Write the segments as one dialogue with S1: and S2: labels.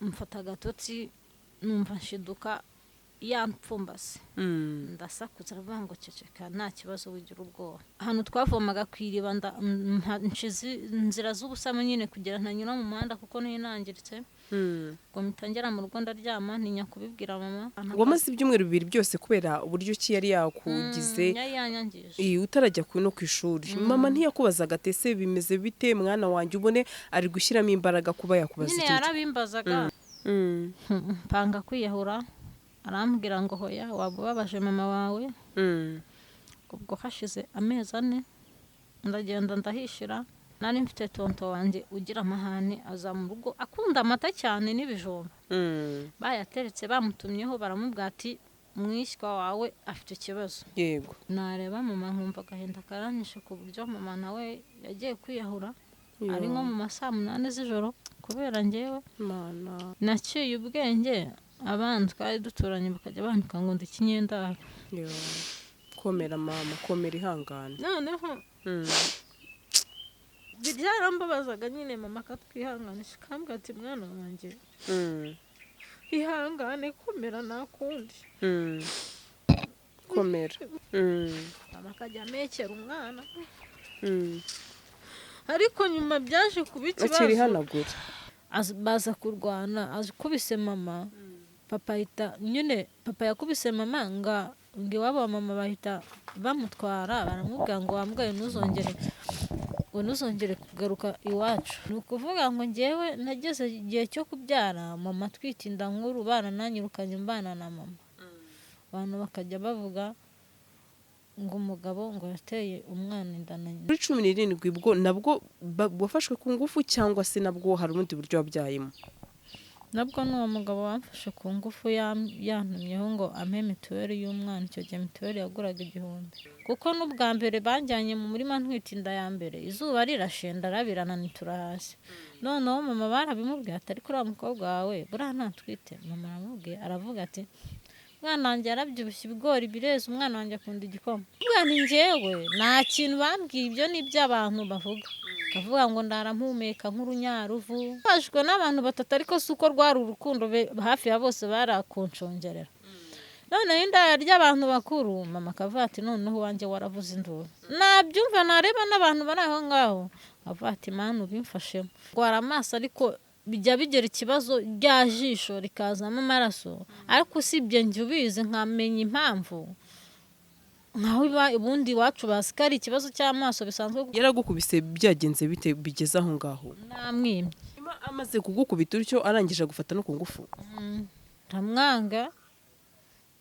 S1: Mfata agatotsi, numva nshiduka yampfumbase. Ndasakuza, aravuga ngo: "Ceceka, nta kibazo, wigira ubwoba." Ahantu twavomaga ku iriba, nshize inzira z'ubusamo nyine kugira ntanyura mu muhanda kuko niyo nangiritse. Ngo mpita ngera mu rugo ndaryama, ntinya kubibwira mama.
S2: Wamaze ibyumweru 2 byose kubera uburyo ki yari yakugize?
S1: Yari yanyangije.
S2: Utarajya no ku ishuri, mama ntiyakubazaga ati: "Ese bimeze bite, mwana wanjye?" Ubone ari gushyiramo imbaraga kuba yakubaza
S1: nyine
S2: ikintu.
S1: Yarabimbazaga. Mpanga kwiyahura, arambwira ngo: "Hoya, waba ubabaje mama wawe." Ubwo hashize amezi 4 ndagenda ndahishira. Nari mfite tonto wanjye ugira amahane, aza mu rugo akunda amata cyane n'ibijumba. Bayateretse, bamutumyeho, baramubwira ati: "Mwishywa wawe afite ikibazo." Nareba mama nkumva agahinda karanyishe, ku buryo mama nawe yagiye kwiyahura ari nko mu ma saa 8 z'ijoro kubera njyewe.
S2: Mana.
S1: Naciye ubwenge, abana twari duturanye bakajya bandika ngo ndi ikinyendaro.
S2: Yo. Komera mama, komera, ihangane.
S1: Noneho byarambabazaga nyine, mama akatwihanganisha, akambwira ati: "Mwana wanjye, ihangane, komera, nta kundi."
S2: Komera.
S1: Mama akajya amekera umwana. Ariko nyuma byaje kuba ikibazo.
S2: Akirihanagura.
S1: Baza kurwana, akubise mama, papa ahita nyine, papa yakubise mama ngo iwabo wa mama bahita bamutwara, baramubwira ngo: "Wambwaye, ntuzongere, ngo ntuzongere kugaruka iwacu." Ni ukuvuga ngo njyewe nageze igihe cyo kubyara, mama atwite inda nkuru, barananyirukanye mbana na mama. Abantu bakajya bavuga ngo umugabo ngo yateye umwana inda na nyina.
S2: Muri 17 bwo nabwo wafashwe ku ngufu, cyangwa se nabwo hari ubundi buryo wabyayemo?
S1: Nabwo ni uwo mugabo wamfashe ku ngufu, yantumyeho ngo ampe mituweli y'umwana. Icyo gihe mituweli yaguraga 1000, kuko n'ubwa mbere banjyanye mu murima ntwite inda ya mbere, izuba rirashe, ndarabirana, nitura hasi. Noneho mama barabimubwiye ati: "Ariko uriya mukobwa wawe buriya ntatwite?" Mama aramubwiye, aravuga ati: "Umwana wanjye yarabyibushye, ibigori bireze, umwana wanjye akunda igikoma." Mwana, njyewe nta kintu bambwiye, ibyo ni iby'abantu bavuga, bavuga ngo ndara mpumeka nk'urunyaruvu. Bajwe n'abantu batatu, ariko si uko rwari urukundo, hafi ya bose barakunshongerera. Noneho indaya ry'abantu bakuru, mama akavuga ati: "Noneho uwanjye waravuze induru." Nabyumva, nareba n'abantu bari aho ngaho, avuga ati: "Manu, ubimfashemo." Ndwara amaso, ariko bijya bigera ikibazo rya jisho rikazamo amaraso, ariko usibye njye ubizi nkamenya impamvu, nkaho ubundi iwacu bazi ko ari ikibazo cy'amaso bisanzwe.
S2: Yaragukubise byagenze bite bigeze aho ngaho?
S1: Namwimye.
S2: Nyuma amaze kugukubita utyo, arangije agufata no ku ngufu?
S1: Ndamwanga,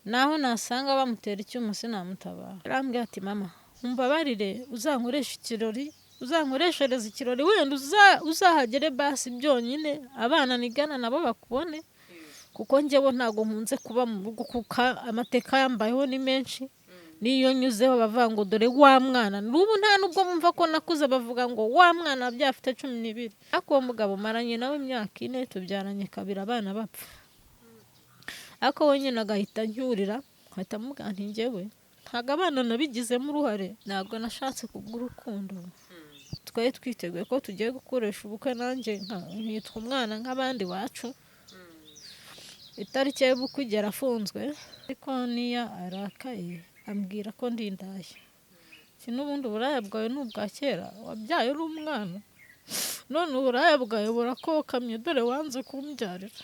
S1: naho nasanga bamutera icyuma sinamutabara. Arambwira ati: "Mama, umbabarire, uzankoreshe ikirori, uzankoreshereze ikirori, wenda uzahagere basi byonyine, abana nigana nabo bakubone, kuko njyewe ntabwo nkunze kuba mu rugo, kuko amateka yambayeho ni menshi. N'iyo nyuzeho bavuga ngo: 'Dore wa mwana.' N'ubu nta nubwo bumva ko nakuze, bavuga ngo: 'Wa mwana wabyaye afite 12.'" Ariko uwo mugabo maranye nawe imyaka 4, tubyaranye kabiri, abana bapfa. Ariko we nyine agahita ancyurira, nkahita amubwira nti: "Njyewe ntabwo abana nabigizemo uruhare, ntabwo nashatse kubw'urukundo. Twari twiteguye ko tugiye gukoresha ubukwe, nanjye nkitwa umwana nk'abandi iwacu." Itariki y'ubukwe igera afunzwe. Ariko niyo arakaye ambwira ko ndi indaya. Ati: "N'ubundi uburaya bwawe ni ubwa kera, wabyaye uri umwana, none uburaya bwawe burakokamye, dore wanze kumbyarira."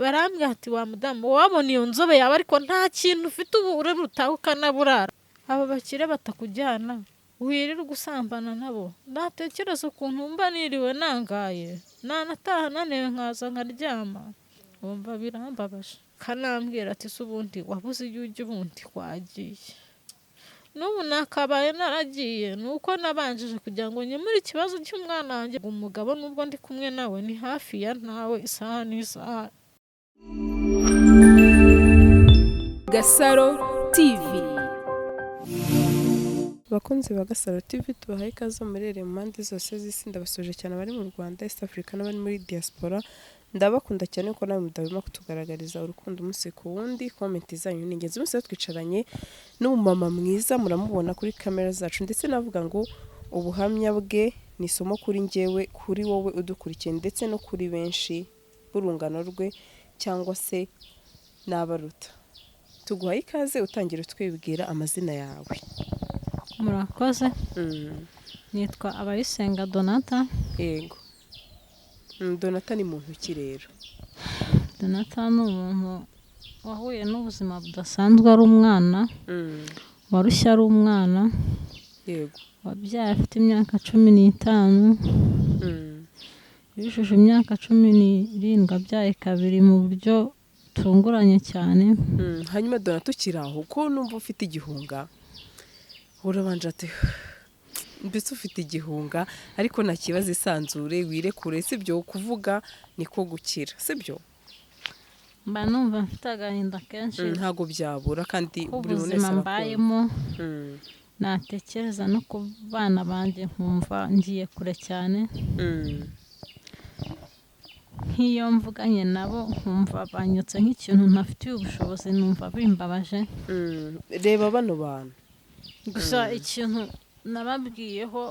S1: Barambwira ati: "Wa mudamu, wabona iyo nzobe yawe, ariko nta kintu ufite, ubu uri butahe ukanaburara, aba bakire batakujyana wirirwa usambana nabo." Natekereza ukuntu mba niriwe nangaye, nanataha naniwe, nkaza nkaryama, wumva birambabaje. Kanambwira ati: "Se ubundi wabuze iyo ujya, ubundi wagiye?" N'ubu nakabaye naragiye, ni uko nabanjije kugira ngo nkemure ikibazo cy'umwana wanjye. Umugabo nubwo ndi kumwe nawe ni hafi ya ntawe, isaha n'isaha.
S3: Gasaro TV.
S2: Abakunzi ba Gasaro TV, tubahaye ikaze murere mu mpande zose z'isi. Ndabasuje cyane abari mu Rwanda, East Africa n'abari muri diaspora. Ndabakunda cyane ko nawe mudahwema kutugaragariza urukundo umunsi ku wundi. Comment zanyu ni ingenzi. Umunsi rero twicaranye n'umumama mwiza, muramubona kuri kamera zacu, ndetse navuga ngo ubuhamya bwe ni isomo kuri njyewe, kuri wowe udukurikiye, ndetse no kuri benshi. b'urungano rwe cyangwa se n'abaruta. Tuguhaye ikaze, utangira utwibwira amazina yawe.
S1: Murakoze. Nitwa Abayisenga Donata.
S2: Yego. Donata ni muntu ki rero?
S1: Donata ni umuntu wahuye n'ubuzima budasanzwe ari umwana, warushye ari umwana, wabyaye afite imyaka 15, yujuje imyaka 17 abyaye kabiri mu buryo butunguranye cyane.
S2: Hanyuma Donata, ukiri aho, ko numva ufite igihunga, urabanje ati mbese ufite igihunga, ariko nta kibazo, isanzure, wirekure, sibyo? Kuvuga niko gukira, sibyo?
S1: Mba numva mfite agahinda kenshi
S2: Ntabwo byabura kandi buri muntu wese
S1: k'ubuzima
S2: arakumva.
S1: mbayemo, natekereza no ku bana banjye nkumva ngiye kure cyane. Nk'iyo mvuganye nabo nkumva banyotse nk'ikintu ntafitiye ubushobozi, numva bimbabaje.
S2: Reba bano bantu.
S1: Gusa ikintu nababwiyeho,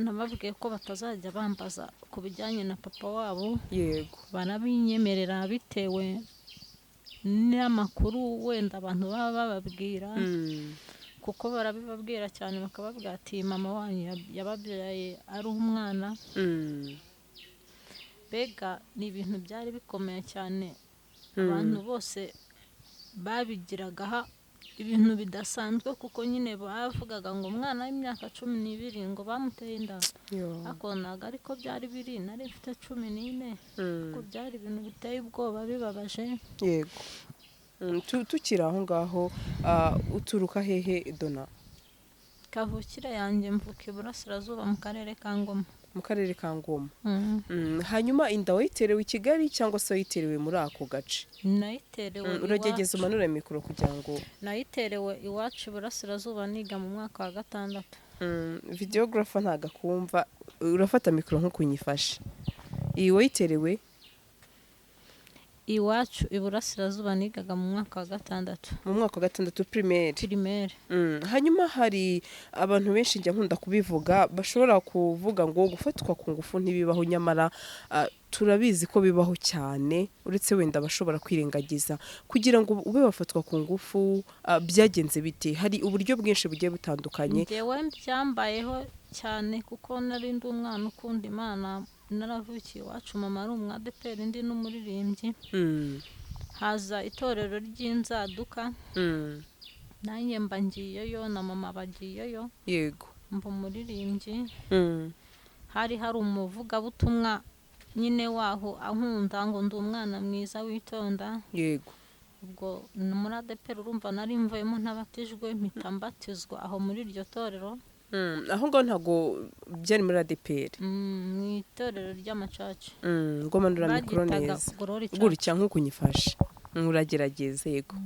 S1: nababwiye ko batazajya bambaza ku bijyanye na papa wabo. Barabinyemerera bitewe n'amakuru wenda abantu baba bababwira, kuko barabibabwira cyane, bakababwira ati mama wanyu yababyaye ari umwana. Mbega ni ibintu byari bikomeye cyane, abantu bose babigiragaho ibintu bidasanzwe, kuko nyine bavugaga ngo umwana w'imyaka 12 ngo bamuteye inda. Ariko ntabwo ariko byari biri, nari mfite 14. Kuko byari ibintu biteye ubwoba, bibabaje.
S2: Yego. Tukiri aho ngaho, uturuka hehe, Dona?
S1: Kavukire yanjye mvuka iburasirazuba mu karere ka Ngoma.
S2: Mu karere ka Ngoma. Hanyuma inda wayiterewe i Kigali cyangwa se wayiterewe muri ako gace?
S1: Nayiterewe
S2: Uragerageza
S1: iwacu.
S2: umanure mikoro kugira ngo
S1: Nayiterewe iwacu iburasirazuba, niga mu mwaka wa gatandatu.
S2: Videographer ntago akumva, urafata mikoro nk'uko unyifashe. Iyi wayiterewe
S1: Iwacu iburasirazuba, nigaga mu mwaka wa gatandatu.
S2: Mu mwaka wa gatandatu primaire?
S1: Primaire.
S2: Hanyuma hari abantu benshi, njya nkunda kubivuga, bashobora kuvuga ngo gufatwa ku ngufu ntibibaho, nyamara turabizi ko bibaho cyane, uretse wenda abashobora kwirengagiza. Kugira ngo ube wafatwa ku ngufu, byagenze bite? Hari uburyo bwinshi bugiye butandukanye.
S1: Njyewe byambayeho cyane kuko nari ndi umwana ukunda Imana, naravukiye iwacu, mama ari umwadeperi, ndi n'umuririmbyi. Haza itorero ry'inzaduka, nanjye mba ngiyeyo na mama bagiyeyo, mba umuririmbyi. Hari umuvugabutumwa nyine waho ankunda, ngo ndi umwana mwiza witonda. Ubwo ni muri ADEPR, urumva nari mvuyemo ntabatijwe, mpita mbatizwa aho muri iryo torero.
S2: Aho ngaho ntabwo byari muri ADEPR?
S1: Mu itorero ry'amacaca.
S2: Ngo manura mikoro
S1: Baryitaga
S2: neza.
S1: Glory Church.
S2: Gutya nk'uko unyifashe. Uragerageza, yego.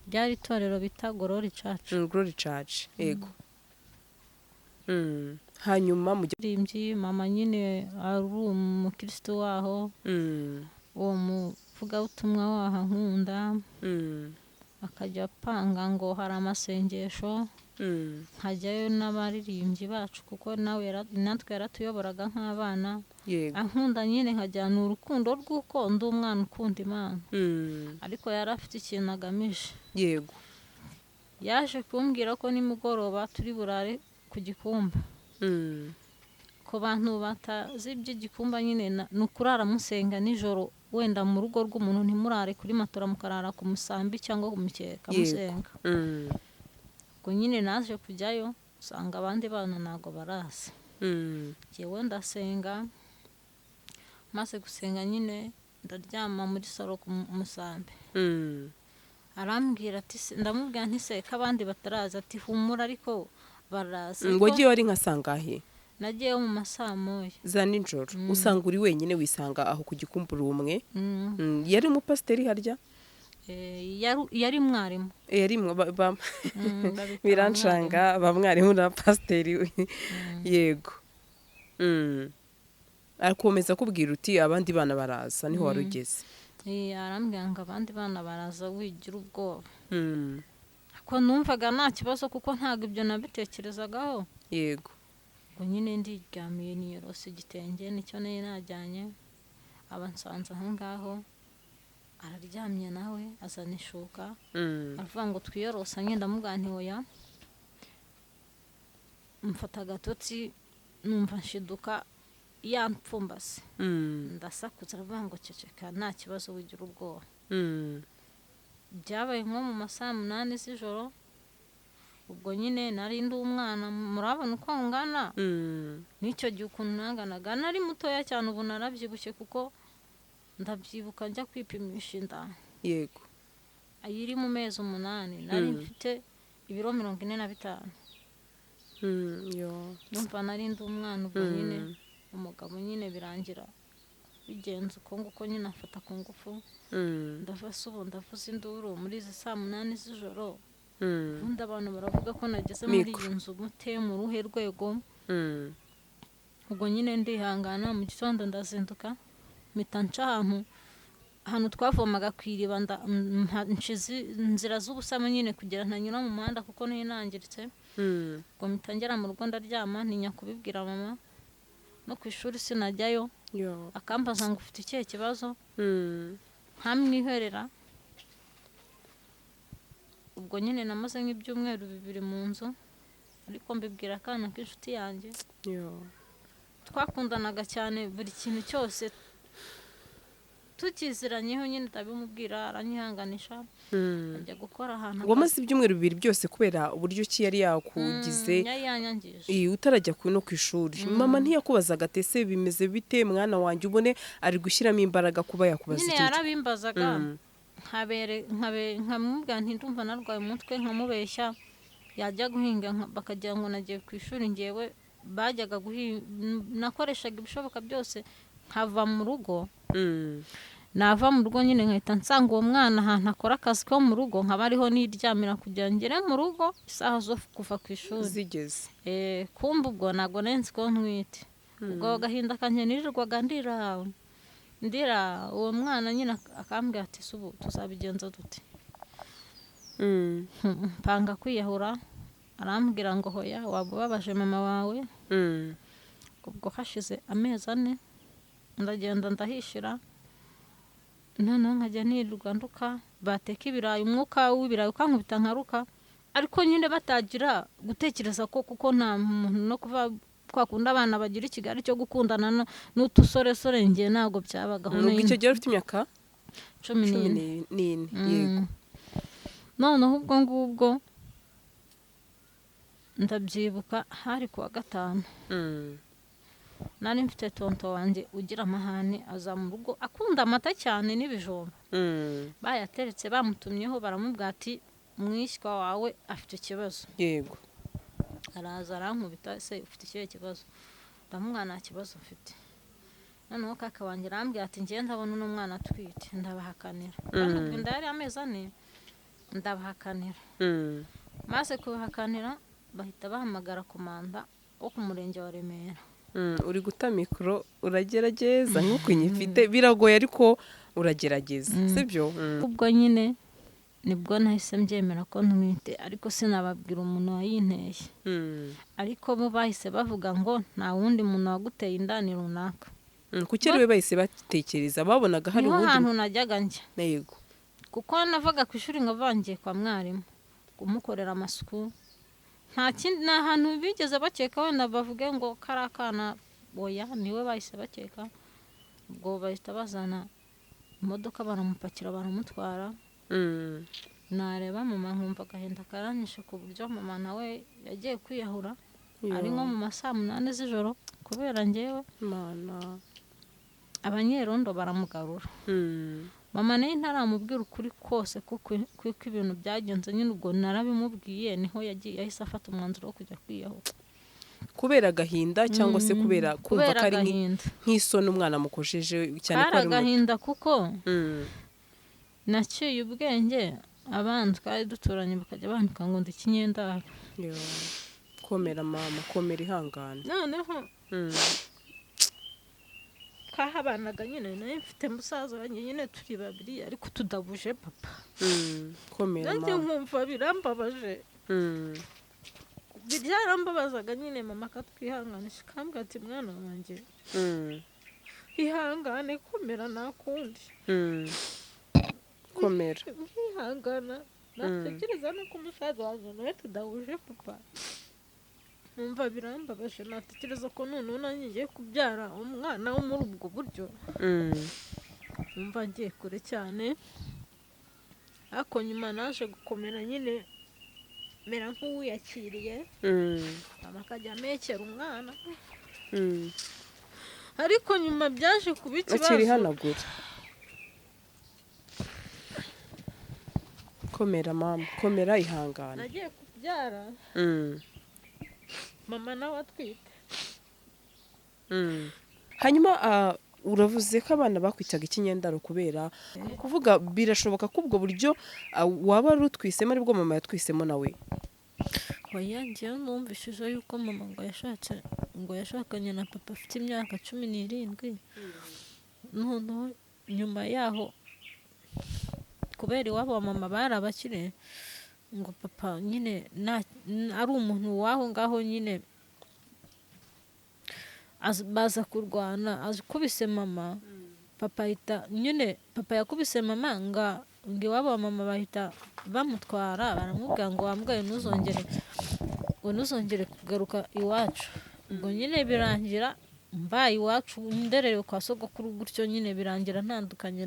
S1: Ryari itorero bita Glory Church.
S2: Glory Church, yego. Hanyuma mujya
S1: Umuririmbyi, mama nyine ari umukristo waho, uwo muvugabutumwa waho ankunda, akajya apanga ngo hari amasengesho, nkajyayo n'abaririmbyi bacu, kuko nawe natwe yaratuyoboraga nk'abana. Ankunda nyine nkajyana urukundo rw'uko ndi umwana ukunda Imana. Ariko yari afite ikintu agamije. Yaje kumbwira ko nimugoroba turi burare ku gikumba. Ku bantu batazi iby'igikumba nyine, ni ukurara musenga nijoro, wenda mu rugo rw'umuntu, ntimurare kuri matora, mukarara ku musambi cyangwa ku mukeka musenga. Ubwo nyine naje kujyayo usanga abandi bana ntabwo baraza. Njyewe ndasenga, maze gusenga nyine ndaryama muri salo ku musambi. Arambwira ati ndamubwira nti se ko abandi bataraza? Ati humura, ariko baraza.
S2: Ngo wagiye wari nka sangahe?
S1: Nagiyeyo mu ma saa moya.
S2: Za nijoro, usanga uri wenyine, wisanga aho ku gikumbura umwe. Yari umupasiteri harya?
S1: Yari mwarimu.
S2: Yari
S1: Babita
S2: Birancanga, ba mwarimu na pasiteri. Yego. Akomeza akubwira uti abandi bana baraza, niho wari ugeze.
S1: Arambwira ngo abandi bana baraza, wigira ubwoba. Ko numvaga nta kibazo, kuko ntabwo ibyo nabitekerezagaho. Ubwo nyine ndiryamiye, niyorose igitenge nicyo nari najyanye. Aba nsanze aho ngaho araryamye, nawe azana ishuka, aravuga ngo twiyorosanye. Ndamubwira nti oya. Mfata agatotsi, numva nshiduka yampfumbase. Ndasakuza, aravuga ngo ceceka, nta kibazo, wigira ubwoba. Byabaye nko mu ma 8:00 z'ijoro. Ubwo nyine nari ndi umwana, murabona uko ngana n'icyo gihe ukuntu nanganaga, nari mutoya cyane. Ubu narabyibushye, kuko ndabyibuka njya kwipimisha inda ayiri mu mezi 8, nari mfite ibiro 45.
S2: Yo.
S1: Numva nari ndi umwana. Ubwo nyine umugabo nyine birangira bigenze uko nguko nyine, afata ku ngufu. Ndava se ubu ndavuza induru muri izi 8:00 z'ijoro, ubundi abantu baravuga ko nageze muri
S2: Mikoro.
S1: iyi nzu mute, mu ruhe rwego? Ubwo nyine ndihangana. Mu gitondo ndazinduka, mpita nca ahantu twavomaga ku iriba, nca inzira z'ubusamo nyine kugira ntanyura mu muhanda, kuko niyo nangiritse. Ubwo mpita ngera mu rugo ndaryama, ntinya kubibwira mama, no ku ishuri sinajyayo.
S2: Yo.
S1: Akambaza ngo ufite ikihe kibazo, nkamwihorera. Ubwo nyine namaze nk'ibyumweru 2 mu nzu, ariko mbibwira akana k'inshuti yanjye
S2: Yo.
S1: twakundanaga cyane, buri kintu cyose tukiziranyeho nyine, ndabimubwira aranyihanganisha, ajya gukora ahantu.
S2: Wamaze ibyumweru 2 byose kubera uburyo ki yari yakugize,
S1: Yari yanyangije.
S2: Utarajya no ku ishuri. Mama ntiyakubazaga ati ese bimeze bite mwana wanjye? Ubone ari gushyiramo imbaraga kuba yakubaza
S1: Nyine
S2: ikintu.
S1: yarabimbazaga, nkabere nkabe nkamubwira nti ndumva narwaye umutwe, nkamubeshya. Yajya guhinga bakagira ngo nagiye ku ishuri. Ngewe bajyaga guhinga, nakoreshaga ibishoboka byose nkava mu rugo. Nava mu rugo nyine nkahita nsanga uwo mwana ahantu akora akazi ko mu rugo, nkaba ariho niryamira kugira ngo ngere mu rugo isaha zo kuva ku ishuri
S2: zigeze.
S1: Kumva ubwo ntabwo nari nzi ko ntwite. Ubwo agahinda kanjye nirirwaga ndira, ndira. Uwo mwana nyine akambwira ati se ubu tuzabigenza dute? Mpanga kwiyahura, arambwira ngo hoya, waba ubabaje mama wawe. Ubwo hashize amezi 4 ndagenda ndahishira, noneho nkajya nirirwa nduka, bateka ibirayi umwuka w'ibirayi ukankubita nkaruka, ariko nyine batagira gutekereza ko, kuko nta muntu no kuva kwa kundi abana bagira ikigari cyo gukundana n'utusoresore, njye ntabwo byabagaho.
S2: Ubwo icyo gihe wari ufite imyaka
S1: cumi
S2: cumi
S1: n'ine.
S2: n'ine, yego.
S1: Noneho ubwo ngubwo ndabyibuka hari kuwa gatanu. Nari mfite tonto wanjye ugira amahane, aza mu rugo akunda amata cyane n'ibijumba. Bayateretse, bamutumyeho, baramubwira ati mwishywa wawe afite ikibazo. Araza arankubita, ese ufite ikihe kibazo? Ndamubwira nta kibazo mfite. Noneho kaka wanjye arambwira ati njyewe ndabona uno mwana atwite. Ndabahakanira, kandi ubwo inda yari amezi 4, ndabahakanira. Maze kubihakanira bahita bahamagara komanda wo ku murenge wa Remera.
S2: Uri guta mikoro, uragerageza nk'uko nyifite, biragoye ariko uragerageza, sibyo?
S1: Ubwo nyine nibwo nahise mbyemera ko ntwite, ariko sinababwira umuntu wayinteye. Ariko bo bahise bavuga ngo nta wundi muntu waguteye inda, ni runaka.
S2: Kuki ari we bahise batekereza? Babonaga hari
S1: Niho
S2: uwundi?
S1: hantu najyaga njya, kuko navaga ku ishuri nkava ngiye kwa mwarimu kumukorera amasuku. Nta kindi, nta hantu bigeze bakeka wenda bavuge ngo kari akana, oya, niwe bahise bakeka. Ubwo bahita bazana imodoka, baramupakira, baramutwara. Nareba mama nkumva agahinda karanyishe, ku buryo mama nawe yagiye kwiyahura ari nko mu ma 8:00 z'ijoro kubera njyewe.
S2: Mana.
S1: Abanyerondo baramugarura. Mama nayo ntaramubwira ukuri kose kuko ibintu byagenze nyine. Ubwo narabimubwiye, niho yagiye, yahise afata umwanzuro wo kujya kwiyahura.
S2: Kubera agahinda cyangwa se kubera kumva
S1: Kubera
S2: ko ari
S1: agahinda.
S2: nk'isoni umwana amukojeje, cyane ko
S1: Kari
S2: ari muto?
S1: agahinda, kuko naciye ubwenge, abana twari duturanye bakajya bandika ngo ndi ikinyendaro.
S2: Yo. Komera mama, komera, ihangane.
S1: Noneho twahabanaga nyine, nayo mfite musaza wanjye nyine, turi babiri ariko tudabuje papa.
S2: Komera
S1: Nanjye
S2: mama.
S1: nkumva birambabaje. Byarambabazaga nyine, mama akatwihanganisha, akambwira ati mwana wanjye. Ihangane, komera, nta kundi.
S2: Komera.
S1: Nkihangana, natekereza nuko umusaza wanjye nawe tudahuje papa, numva birambabaje. Natekereza ko noneho nanjye ngiye kubyara umwana wo muri ubwo buryo, numva ngiye kure cyane. Ariko nyuma naje gukomera nyine, mera nk'uwiyakiriye. Mama akajya amekera umwana, ariko nyuma byaje kuba ikibazo.
S2: Akirihanagura. Komera mama, komera, ihangane.
S1: Nagiye kubyara, mama nawe atwite.
S2: Hanyuma uravuze ko abana bakwitaga ikinyendaro kubera kuvuga, birashoboka ko ubwo buryo waba wari utwisemo aribwo mama yatwisemo nawe?
S1: Oya, njyewe numvishije yuko mama ngo yashatse, ngo yashakanye na papa afite imyaka 17. Noneho nyuma yaho, kubera iwabo wa mama bari abakire, ngo papa nyine ari umuntu w'aho ngaho nyine, baza kurwana, akubise mama, papa ahita nyine, papa yakubise mama, ngo iwabo wa mama bahita bamutwara, baramubwira ngo wambwaye ntuzongere, ngo ntuzongere kugaruka iwacu. Ubwo nyine birangira mbaye iwacu, nderewe kwa sogokuru gutyo nyine, birangira ntandukanye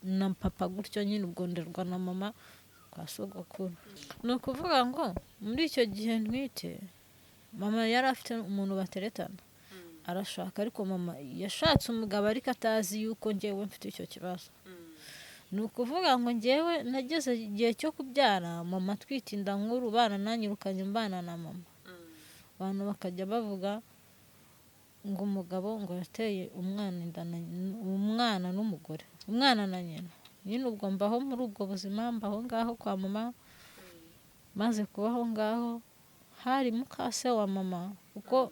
S1: na papa gutyo nyine. Ubwo nderwa na mama kwa sogokuru. Ni ukuvuga ngo muri icyo gihe ntwite, mama yari afite umuntu bateretana, arashaka, ariko mama yashatse umugabo ariko atazi yuko njyewe mfite icyo kibazo. Ni ukuvuga ngo njyewe nageze igihe cyo kubyara, mama atwite inda nkuru, barananyirukanye mbana na mama. Abantu bakajya bavuga ngo umugabo ngo yateye umwana inda, umwana n'umugore, umwana na nyina nyine. Ubwo mbaho muri ubwo buzima, mbaho ngaho kwa mama. Maze kubaho ngaho, hari mukase wa mama, kuko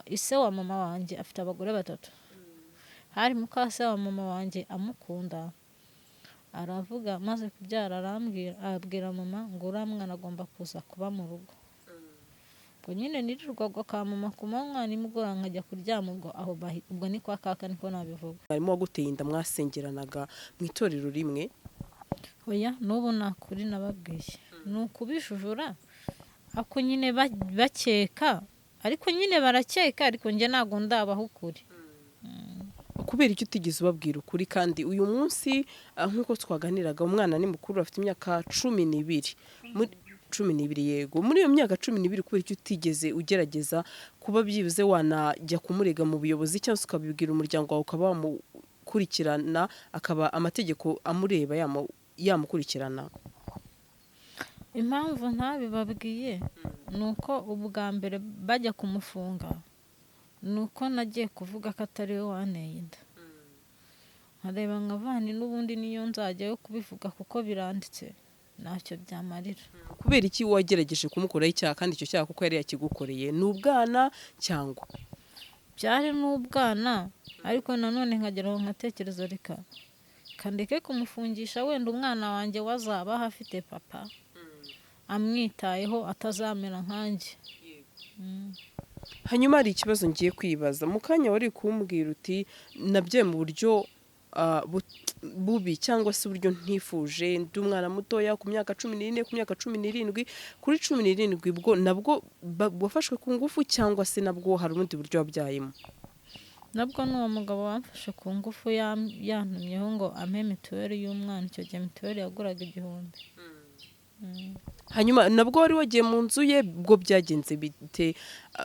S1: ise wa mama wanjye afite abagore batatu. Hari mukase wa mama wanjye amukunda, aravuga, maze kubyara arambwira, abwira mama ngo uriya mwana agomba kuza kuba mu rugo. Ubwo nyine nirirwaga kwa mama ku manywa, nimugoroba nkajya kuryama. Ubwo aho ubwo ni kwa kaka, niko nabivuga.
S2: Mwarimu waguteye inda mwasengeranaga mu itorero rimwe?
S1: Oya, n'ubu nta kuri nababwiye, ni ukubijujura, ako nyine bakeka, ariko nyine barakeka, ariko njye ntabwo ndabaho ukuri.
S2: Kubera icyo utigeze ubabwira ukuri, kandi uyu munsi nk'uko twaganiraga, umwana ni mukuru, afite imyaka 12, 12, yego. Muri iyo myaka 12, kubera icyo utigeze ugerageza kuba byibuze wanajya kumurega mu buyobozi, cyangwa se ukabibwira umuryango wawe ukaba wamukurikirana, akaba amategeko amureba yamukurikirana?
S1: Impamvu ntabibabwiye ni uko ubwa mbere bajya kumufunga, ni uko nagiye kuvuga ko atari we wanteye inda, nkareba nkavana n'ubundi niyo nzajyayo kubivuga, kuko biranditse, ntacyo byamarira.
S2: Kubera iki wagerageje kumukuraho icyaha, kandi icyo cyaha kuko yari yakigukoreye? Ni ubwana cyangwa?
S1: Byari n'ubwana, ariko nanone nkagera aho nkatekereza, reka kandeke kumufungisha, wenda umwana wanjye wazabaho afite papa amwitayeho, atazamera nkanjye.
S2: Hanyuma hari ikibazo ngiye kwibaza. Mu kanya wari kumbwira uti nabyaye mu buryo bubi, cyangwa se uburyo ntifuje, ndi umwana mutoya ku myaka 14, ku myaka 17. Kuri 17 bwo nabwo wafashwe ku ngufu, cyangwa se nabwo hari ubundi buryo wabyayemo?
S1: Nabwo ni uwo mugabo wamfashe ku ngufu, yantumyeho ngo ampe mituweli y'umwana. Icyo gihe mituweli yaguraga 1000.
S2: Hanyuma nabwo wari wagiye mu nzu ye, bwo byagenze bite?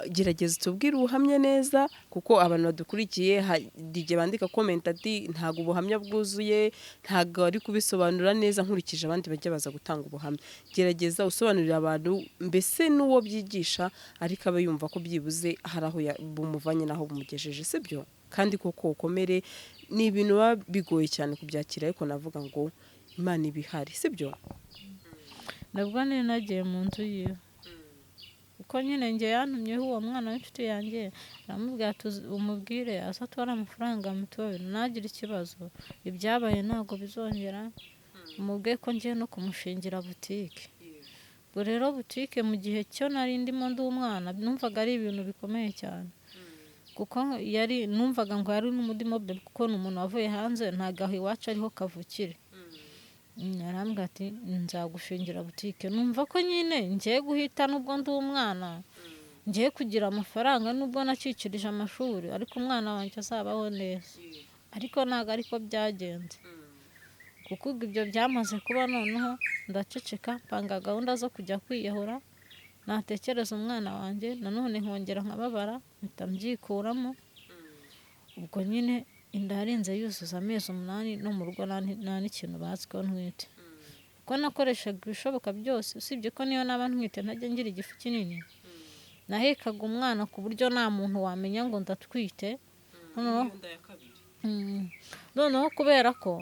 S2: Gerageza utubwire ubuhamya neza, kuko abantu badukurikiye hari igihe bandika comment ati ntabwo ubuhamya bwuzuye, ntabwo ari kubisobanura neza nkurikije abandi bajya baza gutanga ubuhamya. Gerageza usobanurire abantu, mbese n'uwo byigisha, ariko abe yumva ko byibuze hari aho bumuvanye n'aho bumugejeje, sibyo? Kandi koko ukomere, ni ibintu biba bigoye cyane kubyakira, ariko navuga ngo Imana iba ihari, sibyo?
S1: Nabwo nari nagiye mu nzu yiwe, kuko nyine njye yantumyeho uwo mwana w'inshuti yanjye, aramubwira ati umubwire aze atware amafaranga ya mituweli, ntagire ikibazo, ibyabaye ntabwo bizongera, umubwiye ko ngiye no kumushingira butike. Ubwo rero butike mu gihe cyo nari ndimo ndi umwana, numvaga ari ibintu bikomeye cyane. Kuko yari numvaga ngo yari n'umudimobe, kuko ni umuntu wavuye hanze, ntabwo aho iwacu ariho kavukire. Arambwira ati nzagushingira butike. Numva ko nyine ngiye guhita nubwo ndi umwana, ngiye kugira amafaranga nubwo nacikirije amashuri, ariko umwana wanjye azabaho neza. Ariko ntabwo ariko byagenze, kuko ubwo ibyo byamaze kuba noneho ndaceceka, mpanga gahunda zo kujya kwiyahura. Natekereza umwana wanjye nanone nkongera nkababara, mpita mbyikuramo. Ubwo nyine inda yarinze yuzuza amezi 8, no mu rugo nta n'ikintu bazi ko ntwite, kuko nakoreshaga ibishoboka byose. Usibye ko niyo naba ntwite ntajya ngira igifu kinini, nahekaga umwana ku buryo nta muntu wamenya ngo ndatwite. Noneho kubera ko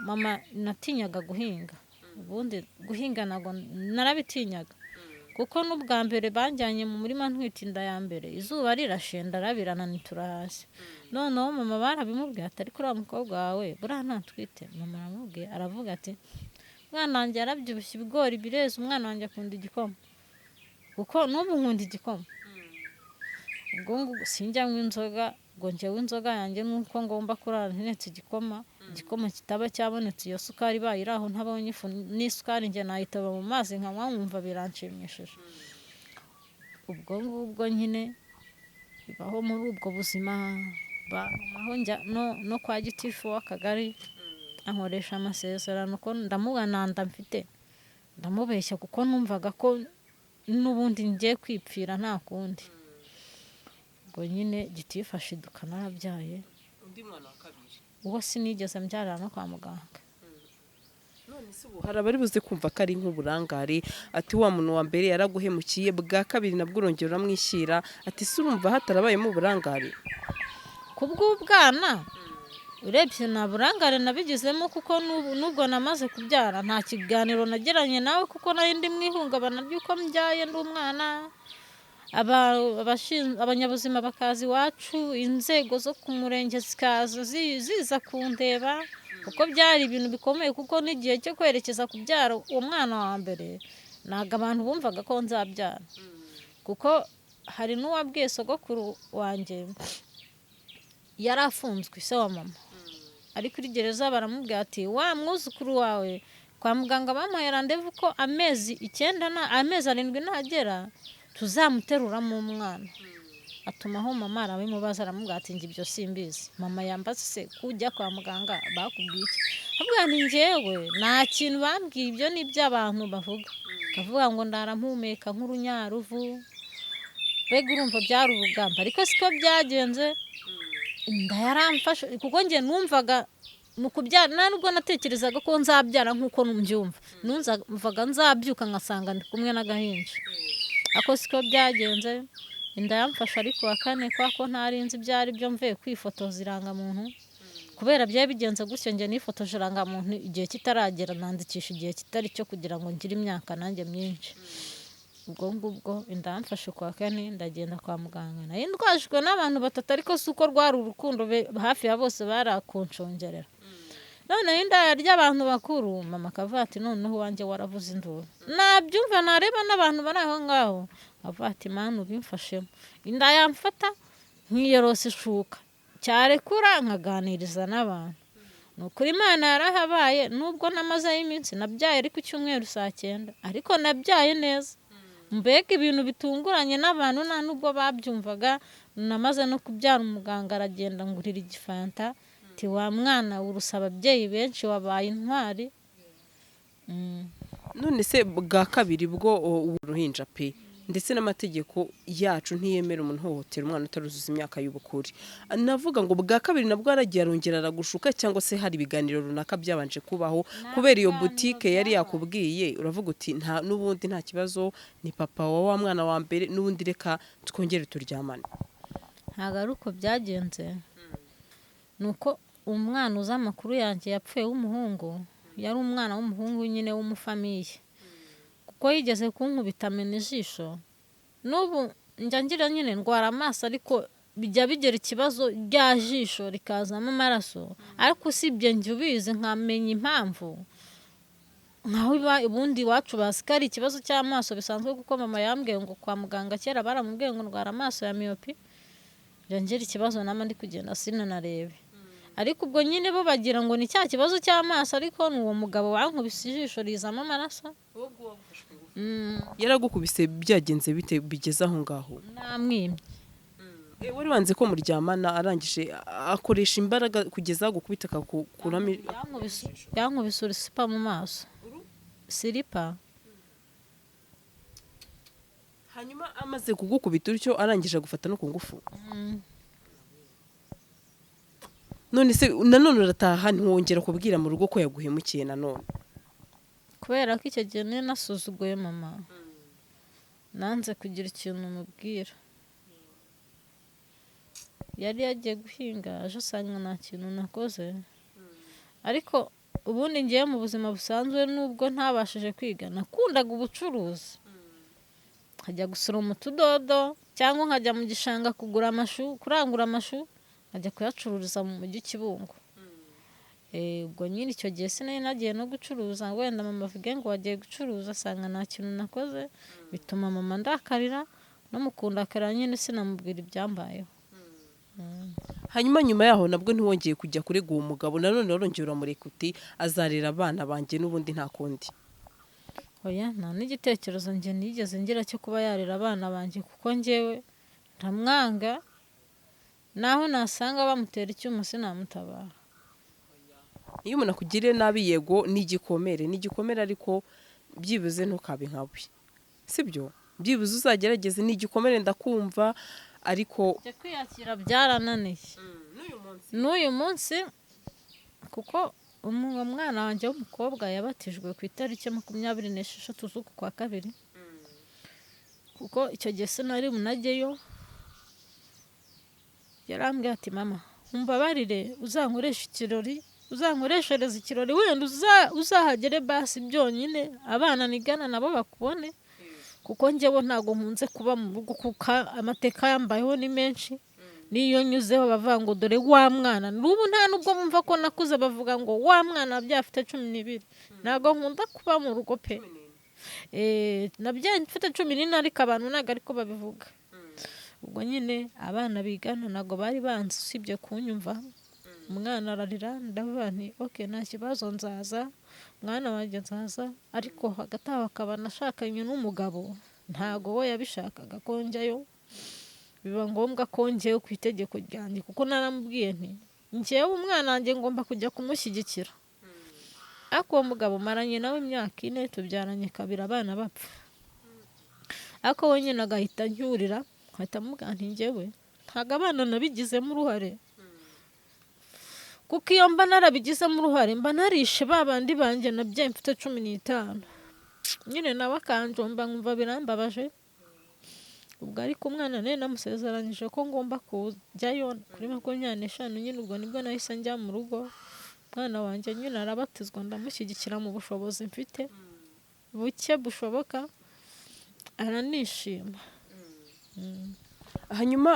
S1: mama natinyaga guhinga, ubundi guhinga ntabwo narabitinyaga, kuko n'ubwa mbere banjyanye mu murima ntwite inda ya mbere, izuba rirashe ndarabirana nitura hasi. Noneho mama barabimubwiye ati ariko uriya mukobwa wawe buriya ntatwite? Mama aramubwiye, aravuga ati umwana wanjye yarabyibushye, ibigori bireze, umwana wanjye akunda igikoma, kuko n'ubu nkunda igikoma. Ubwo ngubwo sinjya nywa inzoga, ngo njyewe inzoga yanjye nuko ngomba kurara ntetse igikoma, igikoma kitaba cyabonetse, iyo sukari ibaye iri aho ntabonye ifu n'isukari, njye nayitoba mu mazi nkanywa nkumva biranshimishije. Ubwo ngubwo nyine bibaho muri ubwo buzima, bantumaho njya no kwa gitifu w'akagari, ankoresha amasezerano ko ndamugananda mfite, ndamubeshya kuko numvaga ko n'ubundi ngiye kwipfira nta kundi. Ubwo nyine gitifu ashiduka narabyaye
S2: undi mwana wa kabiri.
S1: Uwo sinigeze mbyarira no kwa muganga.
S2: None se ubu hari abari buze kumva ko ari nk'uburangare, ati wa muntu wa mbere yaraguhemukiye, bwa kabiri nabwo urongera uramwishyira, ati se urumva hatarabayemo uburangare?
S1: Ku bw'ubwana urebye nta burangare nabigizemo, kuko n'ubwo namaze kubyara nta kiganiro nagiranye nawe, kuko nari ndi mu ihungabana ry'uko mbyaye ndi umwana. Abanyabuzima bakaza iwacu, inzego zo ku murenge zikaza ziza kundeba, kuko byari ibintu bikomeye, kuko n'igihe cyo kwerekeza kubyara uwo mwana wa mbere ntabwo abantu bumvaga ko nzabyara, kuko hari n'uwabwiye sogokuru wanjye yari afunzwe, se wa mama ari kuri gereza, baramubwira ati wa mwuzukuru wawe kwa muganga bamuhaye randevu ko amezi 9 na amezi 7 nagera tuzamuteruramo umwana. Atumaho mama arabimubaza, aramubwira ati njye ibyo simbizi. Mama yambaza se kujya kwa muganga bakubwiye iki? Avuga nti njyewe nta kintu bambwiye, ibyo ni iby'abantu bavuga. Akavuga ngo ndarampumeka nk'urunyaruvu, mbega urumva byari urugamba, ariko siko byagenze. Inda yaramfashe kuko njye numvaga mu kubyara nta nubwo natekerezaga ko nzabyara nk'uko mbyumva, numvaga nzabyuka ngasanga ndi kumwe n'agahinja, ariko siko byagenze. Inda yamfashe ariko wa kane, kwa ko ntari nzi ibyo ari byo, mvuye kwifotoza irangamuntu, kubera byari bigenze gutyo njye nifotoje irangamuntu igihe kitaragera, nandikisha igihe kitari cyo kugira ngo ngire imyaka nanjye myinshi. Ubwo ngubwo inda yamfashe kwa kane, ndagenda kwa muganga, nari ndwajwe n'abantu batatu, ariko si uko rwari urukundo, hafi ya bose barakunshongerera. Noneho inda ry'abantu bakuru, mama akavuga ati noneho uwanjye waravuze induru, nabyumva nareba n'abantu bari aho ngaho, akavuga ati mana ubimfashemo. Inda yamfata nkiyorosa ishuka, cyarekura nkaganiriza n'abantu. Ni ukuri Imana yarahabaye, nubwo namazeyo iminsi nabyaye ariko icyumweru saa 9, ariko nabyaye neza. Mbega ibintu bitunguranye n'abantu nta nubwo babyumvaga. Namaze no kubyara umuganga aragenda ngurira igifanta, ati wa mwana urusa ababyeyi benshi, wabaye intwari.
S2: None se bwa kabiri bwo uruhinja pe, ndetse n'amategeko yacu ntiyemera umuntu uhohotera umwana utaruzuza imyaka y'ubukure. Navuga ngo bwa kabiri nabwo aragiye arongera aragushuka, cyangwa se hari ibiganiro runaka byabanje kubaho kubera iyo butike yari yakubwiye, uravuga uti nta n'ubundi nta kibazo, ni papa wa mwana wa mbere, n'ubundi reka twongere turyamane?
S1: Ntabwo ari uko byagenze, ni uko umwana uzi amakuru yanjye yapfuye w'umuhungu, yari umwana w'umuhungu nyine w'umufamiye, kuko yigeze kunkubita amena ijisho. N'ubu njya ngira nyine ndwara amaso, ariko bijya bigera ikibazo rya jisho rikazamo amaraso, ariko usibye njye ubizi nkamenya impamvu, nkaho ubundi iwacu bazi ko ari ikibazo cy'amaso bisanzwe, kuko mama yambwiye ngo kwa muganga kera baramubwiye ngo ndwara amaso ya miyopi. Njya ngira ikibazo nama ndi kugenda sinanarebe, ariko ubwo nyine bo bagira ngo ni cya kibazo cy'amaso, ariko ni uwo mugabo wankubise ijisho rizamo amaraso.
S2: Yaragukubise byagenze bite bigeze aho ngaho?
S1: Namwimye.
S2: Wari wanze ko muryamana, arangije akoresha imbaraga kugeza agukubita akagukuramo
S1: Yankubise urusipa mu maso, siripa.
S2: Hanyuma amaze kugukubita utyo, arangije agufata no ku ngufu? None se nanone urataha, ntiwongera kubwira mu rugo ko yaguhemukiye nanone?
S1: Kubera ko icyo gihe nari nasuzuguye mama, nanze kugira ikintu mubwira. Yari yagiye guhinga, aje asanga nta kintu nakoze. Ariko ubundi ngewe mu buzima busanzwe, nubwo ntabashije kwiga, nakundaga ubucuruzi, nkajya gusoroma utudodo cyangwa nkajya mu gishanga kugura amashu, kurangura amashu, nkajya kuyacururiza mu mujyi Kibungo. Ubwo nyine icyo gihe sinari nagiye no gucuruza ngo wenda mama avuge ngo wagiye gucuruza, asanga nta kintu nakoze, bituma mama ndakarira, no mu kundakarira nyine sinamubwira ibyambayeho.
S2: Hanyuma nyuma yaho nabwo ntiwongeye kujya kurega uwo mugabo nanone? Warongera uramureka uti azarera abana banjye n'ubundi nta kundi?
S1: Oya, nta n'igitekerezo njye nigeze ngira cyo kuba yarera abana banjye, kuko njyewe ndamwanga, naho nasanga bamutera icyuma sinamutabara.
S2: Iyo umuntu akugiriye nabi, yego ni igikomere, ni igikomere, ariko byibuze ntukabe nkawe, sibyo? Byibuze uzagerageze. Ni igikomere, ndakumva, ariko
S1: Njye kwiyakira byarananiye n'uyu munsi, kuko umwana wanjye w'umukobwa yabatijwe ku itariki 26 z'uku kwa kabiri, kuko icyo gihe sinari bunajyeyo. Yarambwiye ati: "Mama, umbabarire, uzankoresha ikirori, uzankoreshereza ikirori, wenda uzahagere basi byonyine, abana nigana nabo bakubone, kuko njyewe ntabwo nkunze kuba mu rugo, kuko amateka yambayeho ni menshi. N'iyo nyuzeho bavuga ngo dore wa mwana." N'ubu nta nubwo bumva ko nakuze, bavuga ngo wa mwana wabyaye afite 12. Ntabwo nkunda kuba mu rugo pe. Nabyaye mfite 14, ariko abantu ntabwo ariko babivuga. Ubwo nyine abana bigana ntabwo bari banzi usibye kunyumva. Umwana ararira, ndavuga nti: "Ok, nta kibazo, nzaza mwana wanjye, nzaza." Ariko hagati aho akaba nashakanye n'umugabo, ntago we yabishakaga ko njyayo, biba ngombwa ko njyewe ku itegeko ryanjye, kuko naramubwiye nti: "Njyewe umwana wanjye ngomba kujya kumushyigikira." Ariko uwo mugabo maranye nawe imyaka 4, tubyaranye kabiri, abana bapfa, ariko we nyine agahita ancyurira, nkahita amubwira nti: "Njyewe ntabwo abana nabigizemo uruhare, kuko iyo mba narabigizemo uruhare mba narishe ba bandi banjye nabyaye mfite 15." Nyine nawe akanjomba, nkumva birambabaje. Ubwo ariko umwana nari namusezeranyije ko ngomba kujyayo kuri 25 nyine. Ubwo nibwo nahise njya mu rugo, umwana wanjye nyine arabatizwa, ndamushyigikira mu bushobozi mfite buke bushoboka, aranishima.
S2: Hanyuma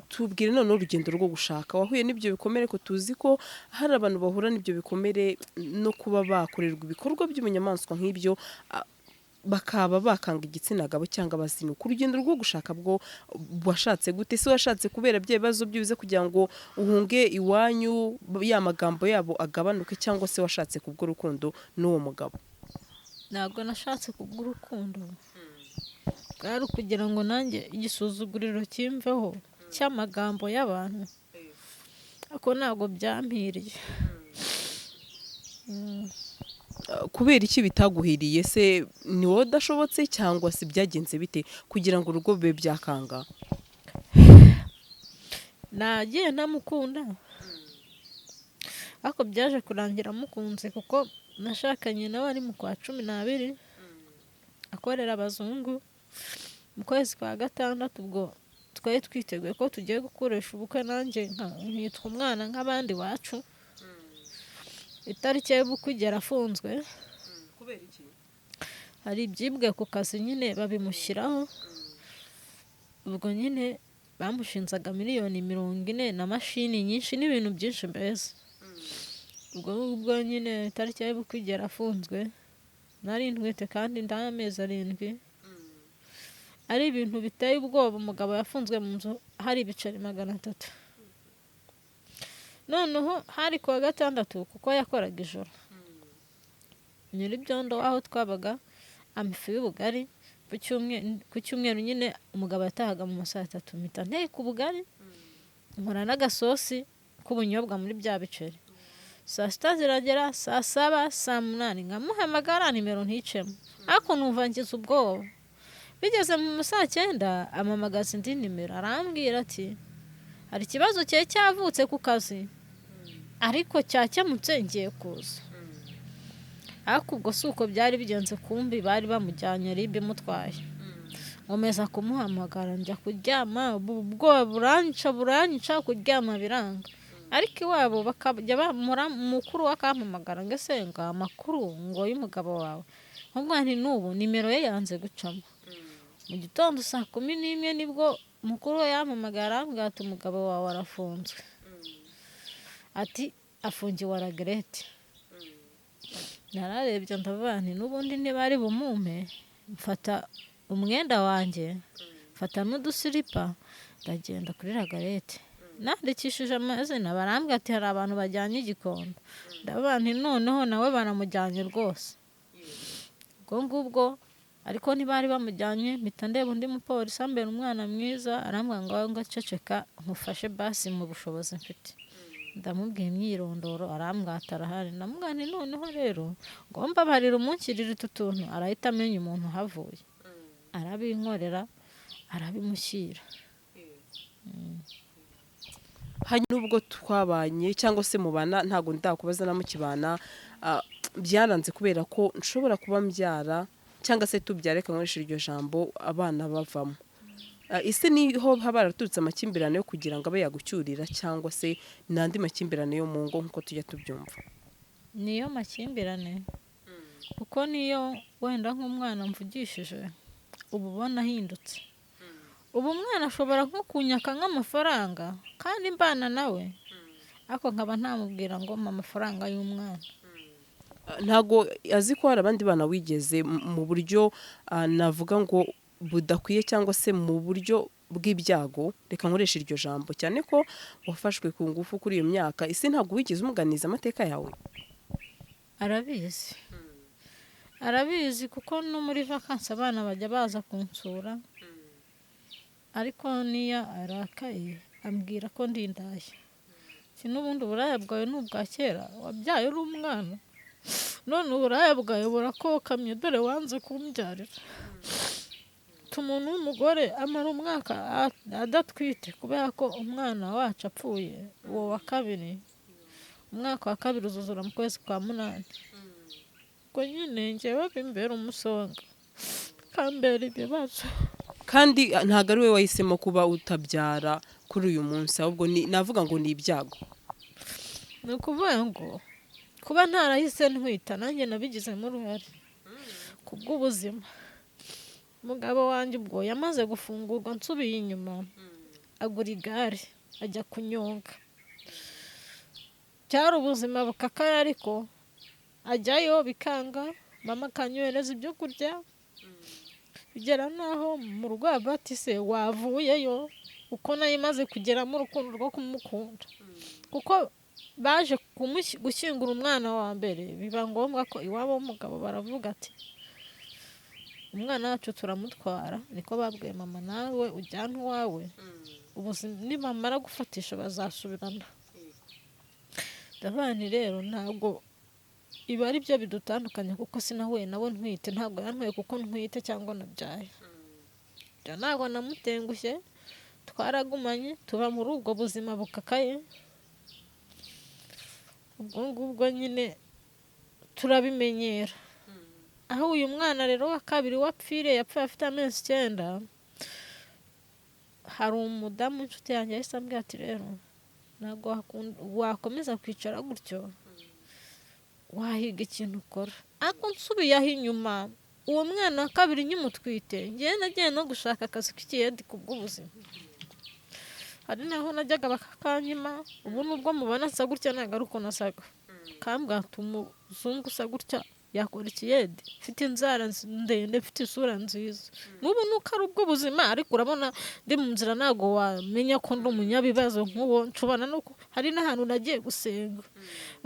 S2: tubwire noneho urugendo rwo gushaka. Wahuye n'ibyo bikomere, ko tuzi ko hari abantu bahura n'ibyo bikomere no kuba bakorerwa ibikorwa by'ubunyamaswa nk'ibyo, bakaba bakanga igitsina gabo cyangwa abazinuka. Urugendo rwo gushaka bwo washatse gute? Se washatse kubera bya bibazo byibuze kugira ngo uhunge iwanyu, ya magambo yabo agabanuke, cyangwa se washatse kubw'urukundo n'uwo mugabo?
S1: Ntabwo nashatse kubw'urukundo, bwari ukugira ngo nanjye igisuzuguriro kimveho cy'amagambo y'abantu, ariko ntabwo byampiriye.
S2: Kubera iki bitaguhiriye se? Ni wowe udashobotse, cyangwa se byagenze bite kugira ngo urugo bibe byakanga?
S1: Nagiye ntamukunda, ariko byaje kurangira mukunze, kuko nashakanye nawe ari mu kwa 12, akorera abazungu. Mu kwezi kwa gatandatu ubwo twari twiteguye ko tugiye gukoresha ubukwe, nanjye nkitwa umwana nk'abandi iwacu. Itariki y'ubukwe igera afunzwe.
S2: Kubera iki?
S1: Hari ibyibwe ku kazi nyine babimushyiraho. Ubwo nyine bamushinzaga miliyoni 40 na mashini nyinshi n'ibintu byinshi mbese. Ubwo ngubwo nyine itariki y'ubukwe igera afunzwe, nari ntwite kandi inda y'amezi 7. Ari ibintu biteye ubwoba. Umugabo yafunzwe mu nzu hari ibiceri 300. Noneho hari kuwa gatandatu, kuko yakoraga ijoro, nyir'ibyondo aho twabaga ampa ifu y'ubugari ku cyumweru nyine. Umugabo yatahaga mu ma saa 3, mpita nteka ubugari, nkora n'agasosi k'ubunyobwa muri bya biceri. Saa 6 ziragera, saa 7, saa 8, nkamuhamagara nimero nticemo, ariko numva ngize ubwoba. Bigeze mu ma saa 9, ampamagaza indi nimero, arambwira ati hari ikibazo cyari cyavutse ku kazi ariko cyakemutse, ngiye kuza. Ariko ubwo si uko byari bigenze, kumbi bari bamujyanye, RIB imutwaye. Nkomeza kumuhamagara, njya kuryama, ubwoba buranyica, buranyica, kuryama biranga. Ariko iwabo bakajya bamura, mukuru we akampamagara ngo ese ngo amakuru ngo y'umugabo wawe, nkubwo nti n'ubu nimero ye yanze gucamo. Mu gitondo saa 11 nibwo mukuru we yampamagara, arambwira ati umugabo wawe arafunzwe, ati afungiwe aragerete. Nararebye ndavuga nti n'ubundi ntibari bumumpe. Mfata umwenda wanjye, mfata n'udusiripa, ndagenda kuri ragarete, nandikishije amazina. Barambwira ati hari abantu bajyanye igikondo. Ndavuga nti noneho nawe baramujyanye rwose. Ubwo ngubwo ariko ntibari bamujyanye. Mpita ndeba undi mupolisi ambera umwana mwiza, arambwira ngo ngo ceceka nkufashe basi mu bushobozi mfite. Ndamubwira imyirondoro, arambwira ati arahari. Ndamubwira nti noneho rero ngo mbabarire umunshyirire utu tuntu, arahita amenya umuntu uhavuye. Arabinkorera, arabimushyira.
S2: Hanyuma nubwo twabanye cyangwa se mubana, ntabwo ndakubaza na mukibana, byaranze kubera ko nshobora kuba mbyara cyangwa se tubyara, reka nkoreshe iryo jambo, abana bavamo. Ese niho haba haraturutse amakimbirane yo kugira ngo abe yagucyurira, cyangwa se ni andi makimbirane yo mu ngo nk'uko tujya tubyumva?
S1: Niyo makimbirane, kuko niyo wenda nk'umwana mvugishije uba ubona ahindutse. Ubu umwana ashobora nko kunyaka nk'amafaranga kandi mbana nawe, ariko nkaba ntamubwira ngo mpa amafaranga y'umwana.
S2: Ntabwo azi ko hari abandi bana wigeze mu buryo, navuga ngo budakwiye, cyangwa se mu buryo bw'ibyago, reka nkoreshe iryo jambo, cyane ko wafashwe ku ngufu kuri iyo myaka. Ese ntabwo wigeze umuganiza amateka yawe?
S1: Arabizi, arabizi, kuko no muri vakansi abana bajya baza kunsura. Ariko niyo arakaye ambwira ko ndi indaya. Ati n'ubundi uburaya bwawe ni ubwa kera, wabyaye uri umwana, none uburaya bwawe burakokamye, dore wanze kumbyarira. Umuntu w'umugore amara umwaka adatwite kubera ko umwana wacu apfuye, uwo wa kabiri, umwaka wa kabiri uzuzura mu kwezi kwa munani. Ubwo nyine njyewe bimbera umusonga, bikambera ibibazo.
S2: Kandi ntabwo ari we wahisemo kuba utabyara kuri uyu munsi, ahubwo navuga ngo ni ibyago.
S1: Ni ukuvuga ngo kuba ntarahise ntwita, nanjye nabigizemo uruhare ku bw'ubuzima. Umugabo wanjye ubwo yamaze gufungurwa, nsubiye inyuma, agura igare ajya kunyonga. Cyari ubuzima bukakaye, ariko ajyayo bikanga, mama akanyohereza ibyo kurya, bigera n'aho mu rugo bati se wavuyeyo, uko nayo imaze kugeramo urukundo rwo kumukunda, kuko baje gushyingura umwana wa mbere, biba ngombwa ko iwabo w'umugabo baravuga ati umwana wacu turamutwara. Niko babwiye mama, nawe ujyane uwawe, ubuzima nibamara gufatisha bazasubirana. Ndavuga nti rero ntabwo ibi ari byo bidutandukanya, kuko sinahuye nawe ntwite, ntabwo yantwaye kuko ntwite cyangwa nabyaye. Ibyo ntabwo namutengushye, twaragumanye tuba muri ubwo buzima bukakaye. Ubwo ngubwo nyine turabimenyera. Aho uyu mwana rero wa kabiri wapfiriye, yapfuye afite amezi 9, hari umudamu w'inshuti yanjye yahise ambwira ati rero ntabwo wakomeza kwicara gutyo, wahiga ikintu ukora. Ariko nsubiye aho inyuma, uwo mwana wa kabiri nkimutwite, ngewe nagiye no gushaka akazi k'ikiyedi ku bw'ubuzima. Hari naho najyaga bakakanyima. Ubu nubwo mubona nsa gutya, ntabwo ari uko nasaga. Kambwira ati umuzungu usa gutya. Yakora ikiyede, mfite inzara ndende, mfite isura nziza. N'ubu nuko ari ubwo buzima, ariko urabona ndi mu nzira, ntabwo wamenya ko ndi umunyabibazo nk'uwo. Nshobora no hari n'ahantu nagiye gusenga,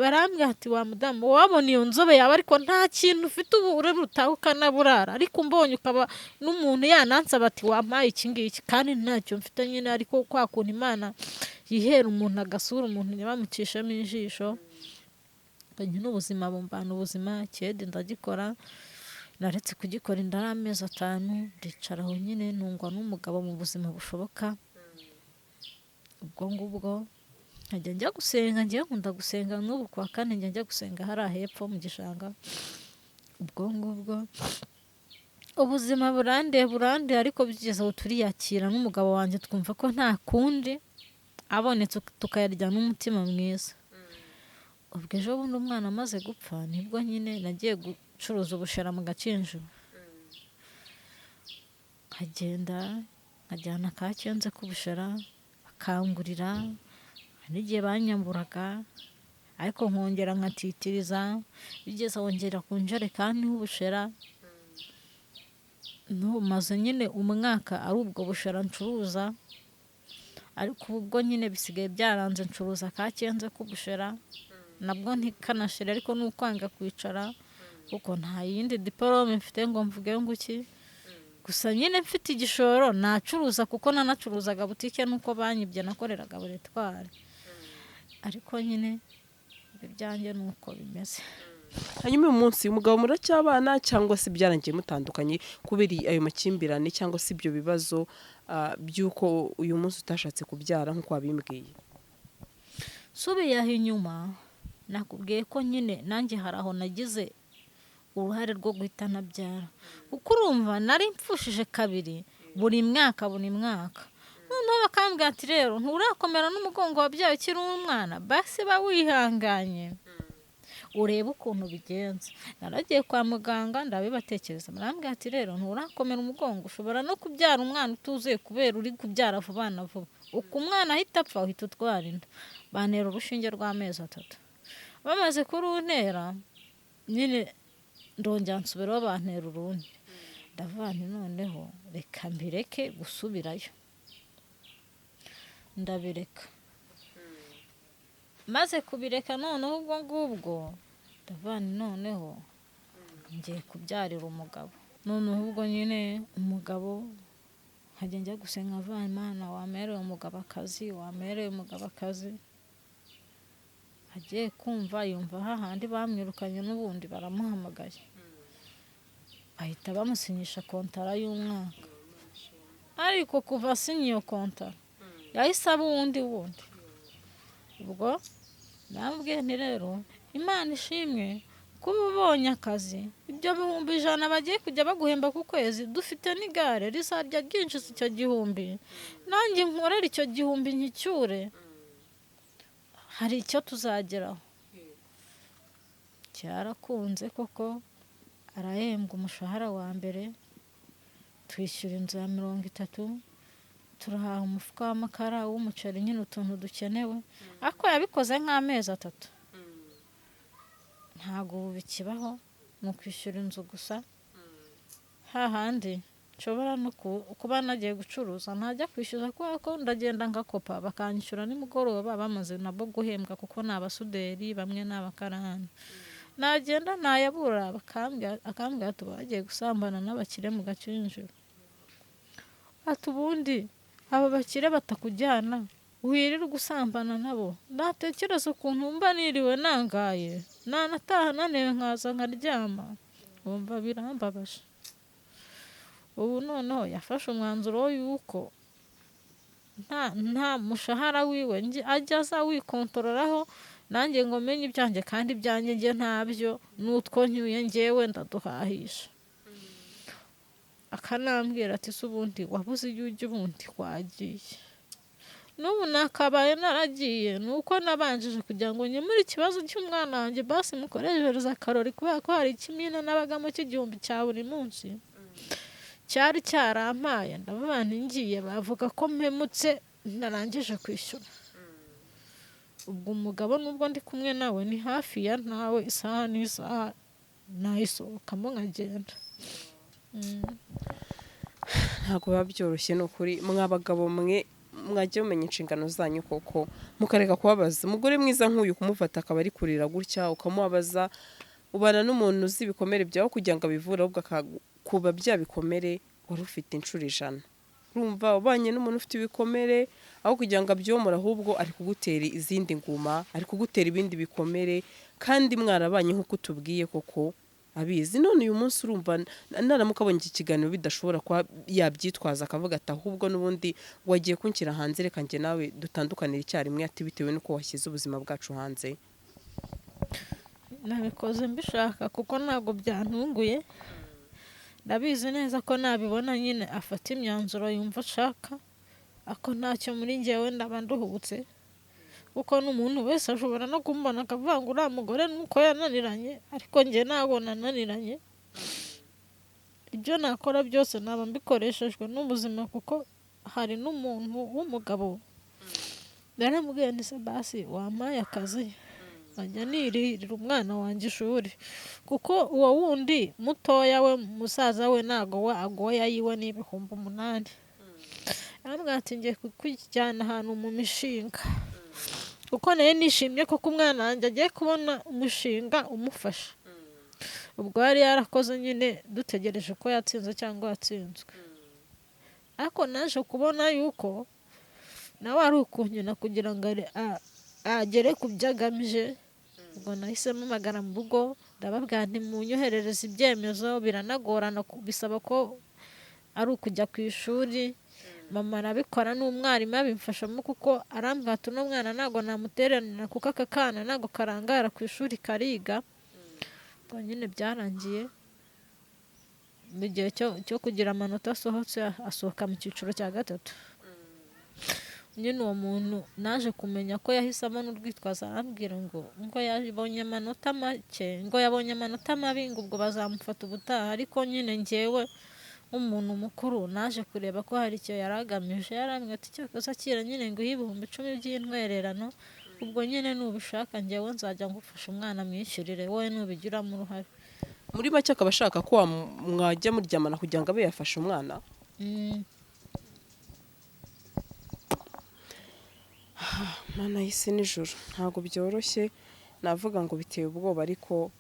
S1: barambwira ati: "Wa mudamu, wabona iyo nzobe yawe, ariko nta kintu ufite, ubu ureba utaha ukanaburara, ariko umbonye ukaba n'umuntu yanansaba ati: 'Wampaye iki ngiki?' Kandi ntacyo mfite nyine." Ariko kwa kuntu Imana yihera umuntu agasura, umuntu ntibamucishemo ijisho nyine, ubuzima bumbana ubuzima. Ikiyede ndagikora, naretse kugikora inda ari amezi 5, ndicara aho nyine, ntungwa n'umugabo mu buzima bushoboka. Ubwo ngubwo nkajya njya gusenga. Ngiye nkunda gusenga, n'ubu kuwa kane njya njya gusenga hariya hepfo mu gishanga. Ubwo ngubwo ubuzima burandeye burandeye, ariko bigeze aho turiyakira n'umugabo wanjye, twumva ko nta kundi, abonetse tukayarya n'umutima mwiza. Ubwo ejo bundi umwana amaze gupfa, nibwo nyine nagiye gucuruza ubushera mu Gakinjiro, nkagenda nkajyana ka kenze k'ubushera bakangurira. Hari n'igihe banyamburaga, ariko nkongera nkatitiriza, bigeze aho ngera ku njerekani y'ubushera. N'ubu maze nyine umwaka ari ubwo bushera ncuruza, ariko ubu bwo nyine bisigaye byaranze. Ncuruza ka kenze k'ubushera, nabwo ntikanashire, ariko ni ukwanga kwicara, kuko nta yindi diporome mfite ngo mvuge ngo iki. Gusa nyine mfite igishoro nacuruza, kuko nanacuruzaga butike, nuko banyibye, nakoreraga buretwari. Ariko nyine ibyanjye ni uko bimeze.
S2: Hanyuma uyu munsi umugabo muracyabana, cyangwa se byarangiye mutandukanye kubera ayo makimbirane, cyangwa se ibyo bibazo by'uko uyu munsi utashatse kubyara nk'uko wabimbwiye?
S1: Nsubiye aho inyuma, nakubwiye ko nyine nanjye hari aho nagize uruhare rwo guhita ntabyara, kuko urumva nari mfushije kabiri buri mwaka buri mwaka. Noneho bakambwira ati: "Rero nturakomera n'umugongo, wabyaye ukiri umwana, basi ba wihanganye urebe ukuntu bigenza." Naragiye kwa muganga ndabibatekereza, barambwira ati: "Rero nturakomera umugongo, ushobora no kubyara umwana utuzuye kubera uri kubyara vuba na vuba, uko umwana ahita apfa uhita utwara inda." Bantera urushinge rw'amezi 3. Bamaze kuruntera nyine, ndongera nsubiraho, bantera urundi. Ndavuga nti: "Noneho reka mbireke gusubirayo." Ndabireka. Maze kubireka noneho, ubwo ngubwo ndavuga nti: "Noneho ngiye kubyarira umugabo." Noneho ubwo nyine umugabo nkajya njya gusenga mvuga: "Imana, wampereye umugabo akazi, wampereye umugabo akazi." Agiye kumva yumva hahandi bamwirukanye n'ubundi baramuhamagaye, bahita bamusinyisha kontara y'umwaka. Ariko kuva asinye iyo kontara, yahise aba uwundi wundi. Ubwo namubwiye nti: "Rero Imana ishimwe kuba ubonye akazi, ibyo 100,000 bagiye kujya baguhemba ku kwezi, dufite n'igare rizajya ryinjiza icyo gihumbi, nanjye nkorere icyo gihumbi nkicyure, hari icyo tuzageraho." Cyarakunze koko, arahembwa umushahara wa mbere, twishyura inzu ya 30, turahaha umufuka w'amakara, w'umuceri, nyine utuntu dukenewe. Ariko yabikoze nk'amezi 3, ntabwo ubu bikibaho, ni ukwishyura inzu gusa. Hahandi nshobora no kuba nagiye gucuruza, ntajya kwishyuza, kubera ko ndagenda ngakopa bakanyishyura nimugoroba bamaze nabo guhembwa, kuko ni abasuderi, bamwe ni abakarani. Nagenda nayabura, akambwira ati: "Bagiye gusambana n'abakire mu Gakinjiro." Ati: "Ubundi aba bakire batakujyana wirirwa usambana nabo." Natekereza ukuntu mba niriwe nangaye, nanataha naniwe, nkaza nkaryama, wumva birambabaje. Ubu noneho yafashe umwanzuro y'uko nta mushahara wiwe ajya aza wikontorolaho, nanjye ngo menye ibyanjye, kandi ibyanjye njye ntabyo, n'utwo ncyuye njyewe ndaduhahisha. Akanambwira ati: "Se ubundi wabuze iyo ujya, ubundi wagiye?" N'ubu nakabaye naragiye, ni uko nabanjije kugira ngo nkemure ikibazo cy'umwana wanjye, basi mukoreshereze akarori, kubera ko hari ikimina nabagamo cy'igihumbi cya buri munsi cyari cyarampaye. Ndavuga nti: "Ngiye bavuga ko mpemutse narangije kwishyura." Ubwo umugabo nubwo ndi kumwe nawe, ni hafi ya ntawe, isaha n'isaha Nayisohokamo nkagenda.
S2: Ntabwo biba byoroshye, ni ukuri. Mwa bagabo mwe, mwajya mumenya inshingano zanyu koko, mukareka kubabaza umugore mwiza nk'uyu, kumufata akaba ari kurira gutya ukamubabaza. Ubana n'umuntu uzi ibikomere byawe, kugira ngo abivure, ahubwo akakuba bya bikomere wari ufite inshuro 100. Urumva ubanye n'umuntu ufite ibikomere, aho kugira ngo abyomore, ahubwo ari kugutera izindi nguma, ari kugutera ibindi bikomere, kandi mwarabanye nk'uko utubwiye koko abizi. None uyu munsi urumva naramuka abonye iki kiganiro bidashobora kuba yabyitwaza, akavuga ati: "Ahubwo n'ubundi wagiye kunshyira hanze, reka njye nawe dutandukanire icyarimwe," ati bitewe n'uko washyize ubuzima bwacu hanze.
S1: Nabikoze mbishaka, kuko ntabwo byantunguye. Ndabizi neza ko nabibona nyine afata imyanzuro yumva ashaka, ako ntacyo muri njyewe ndaba nduhutse, kuko n'umuntu wese ashobora no kumbona akavuga ngo uriya mugore nuko yananiranye, ariko njye ntabwo nananiranye. Ibyo nakora byose naba mbikoreshejwe n'ubuzima, kuko hari n'umuntu w'umugabo naramubwiye nti: "Se basi wampaye akazi nkajya nirihirira umwana wanjye ishuri?" Kuko uwo wundi mutoya we, musaza we, ntago we agoye, ayiwe ni 8000. Arambwira ati: "Ngiye kukujyana ahantu mu mishinga," kuko nayo nishimye kuko umwana wanjye agiye kubona umushinga umufasha. Ubwo yari yarakoze nyine, dutegereje ko yatsinze cyangwa yatsinzwe, ariko naje kubona yuko nawe ari ukunkina kugira ngo agere ku byo agamije. Ubwo nahise mpamagara mu rugo, ndababwira nti: "Munyoherereze ibyemezo." Biranagorana, bisaba ko ari ukujya ku ishuri. Mama arabikora n'umwarimu abimfashamo, kuko arambwira ati: "Uno mwana ntabwo namuteranira, kuko aka kana ntabwo karangara ku ishuri, kariga." Ubwo nyine byarangiye mu gihe cyo kugira amanota asohotse, asohoka mu cyiciro cya gatatu. Nyine uwo muntu naje kumenya ko yahise abona urwitwazo, arambwira ngo yabonye amanota make, ngo yabonye amanota mabi, ngo ubwo bazamufata ubutaha. Ariko nyine njyewe nk'umuntu mukuru naje kureba ko hari icyo yari agamije. Yarambwira ati: "Cyakoze akira nyine ngo uhe 10,000 by'intwererano, ubwo nyine nubishaka njyewe nzajya ngufasha umwana mwishyurire, wowe nubigiramo uruhare."
S2: Muri make akaba ashaka ko mwajya muryamana kugira ngo abe yafashe umwana. Mana y'isi n'ijuru, ntabwo byoroshye, navuga ngo biteye ubwoba, ariko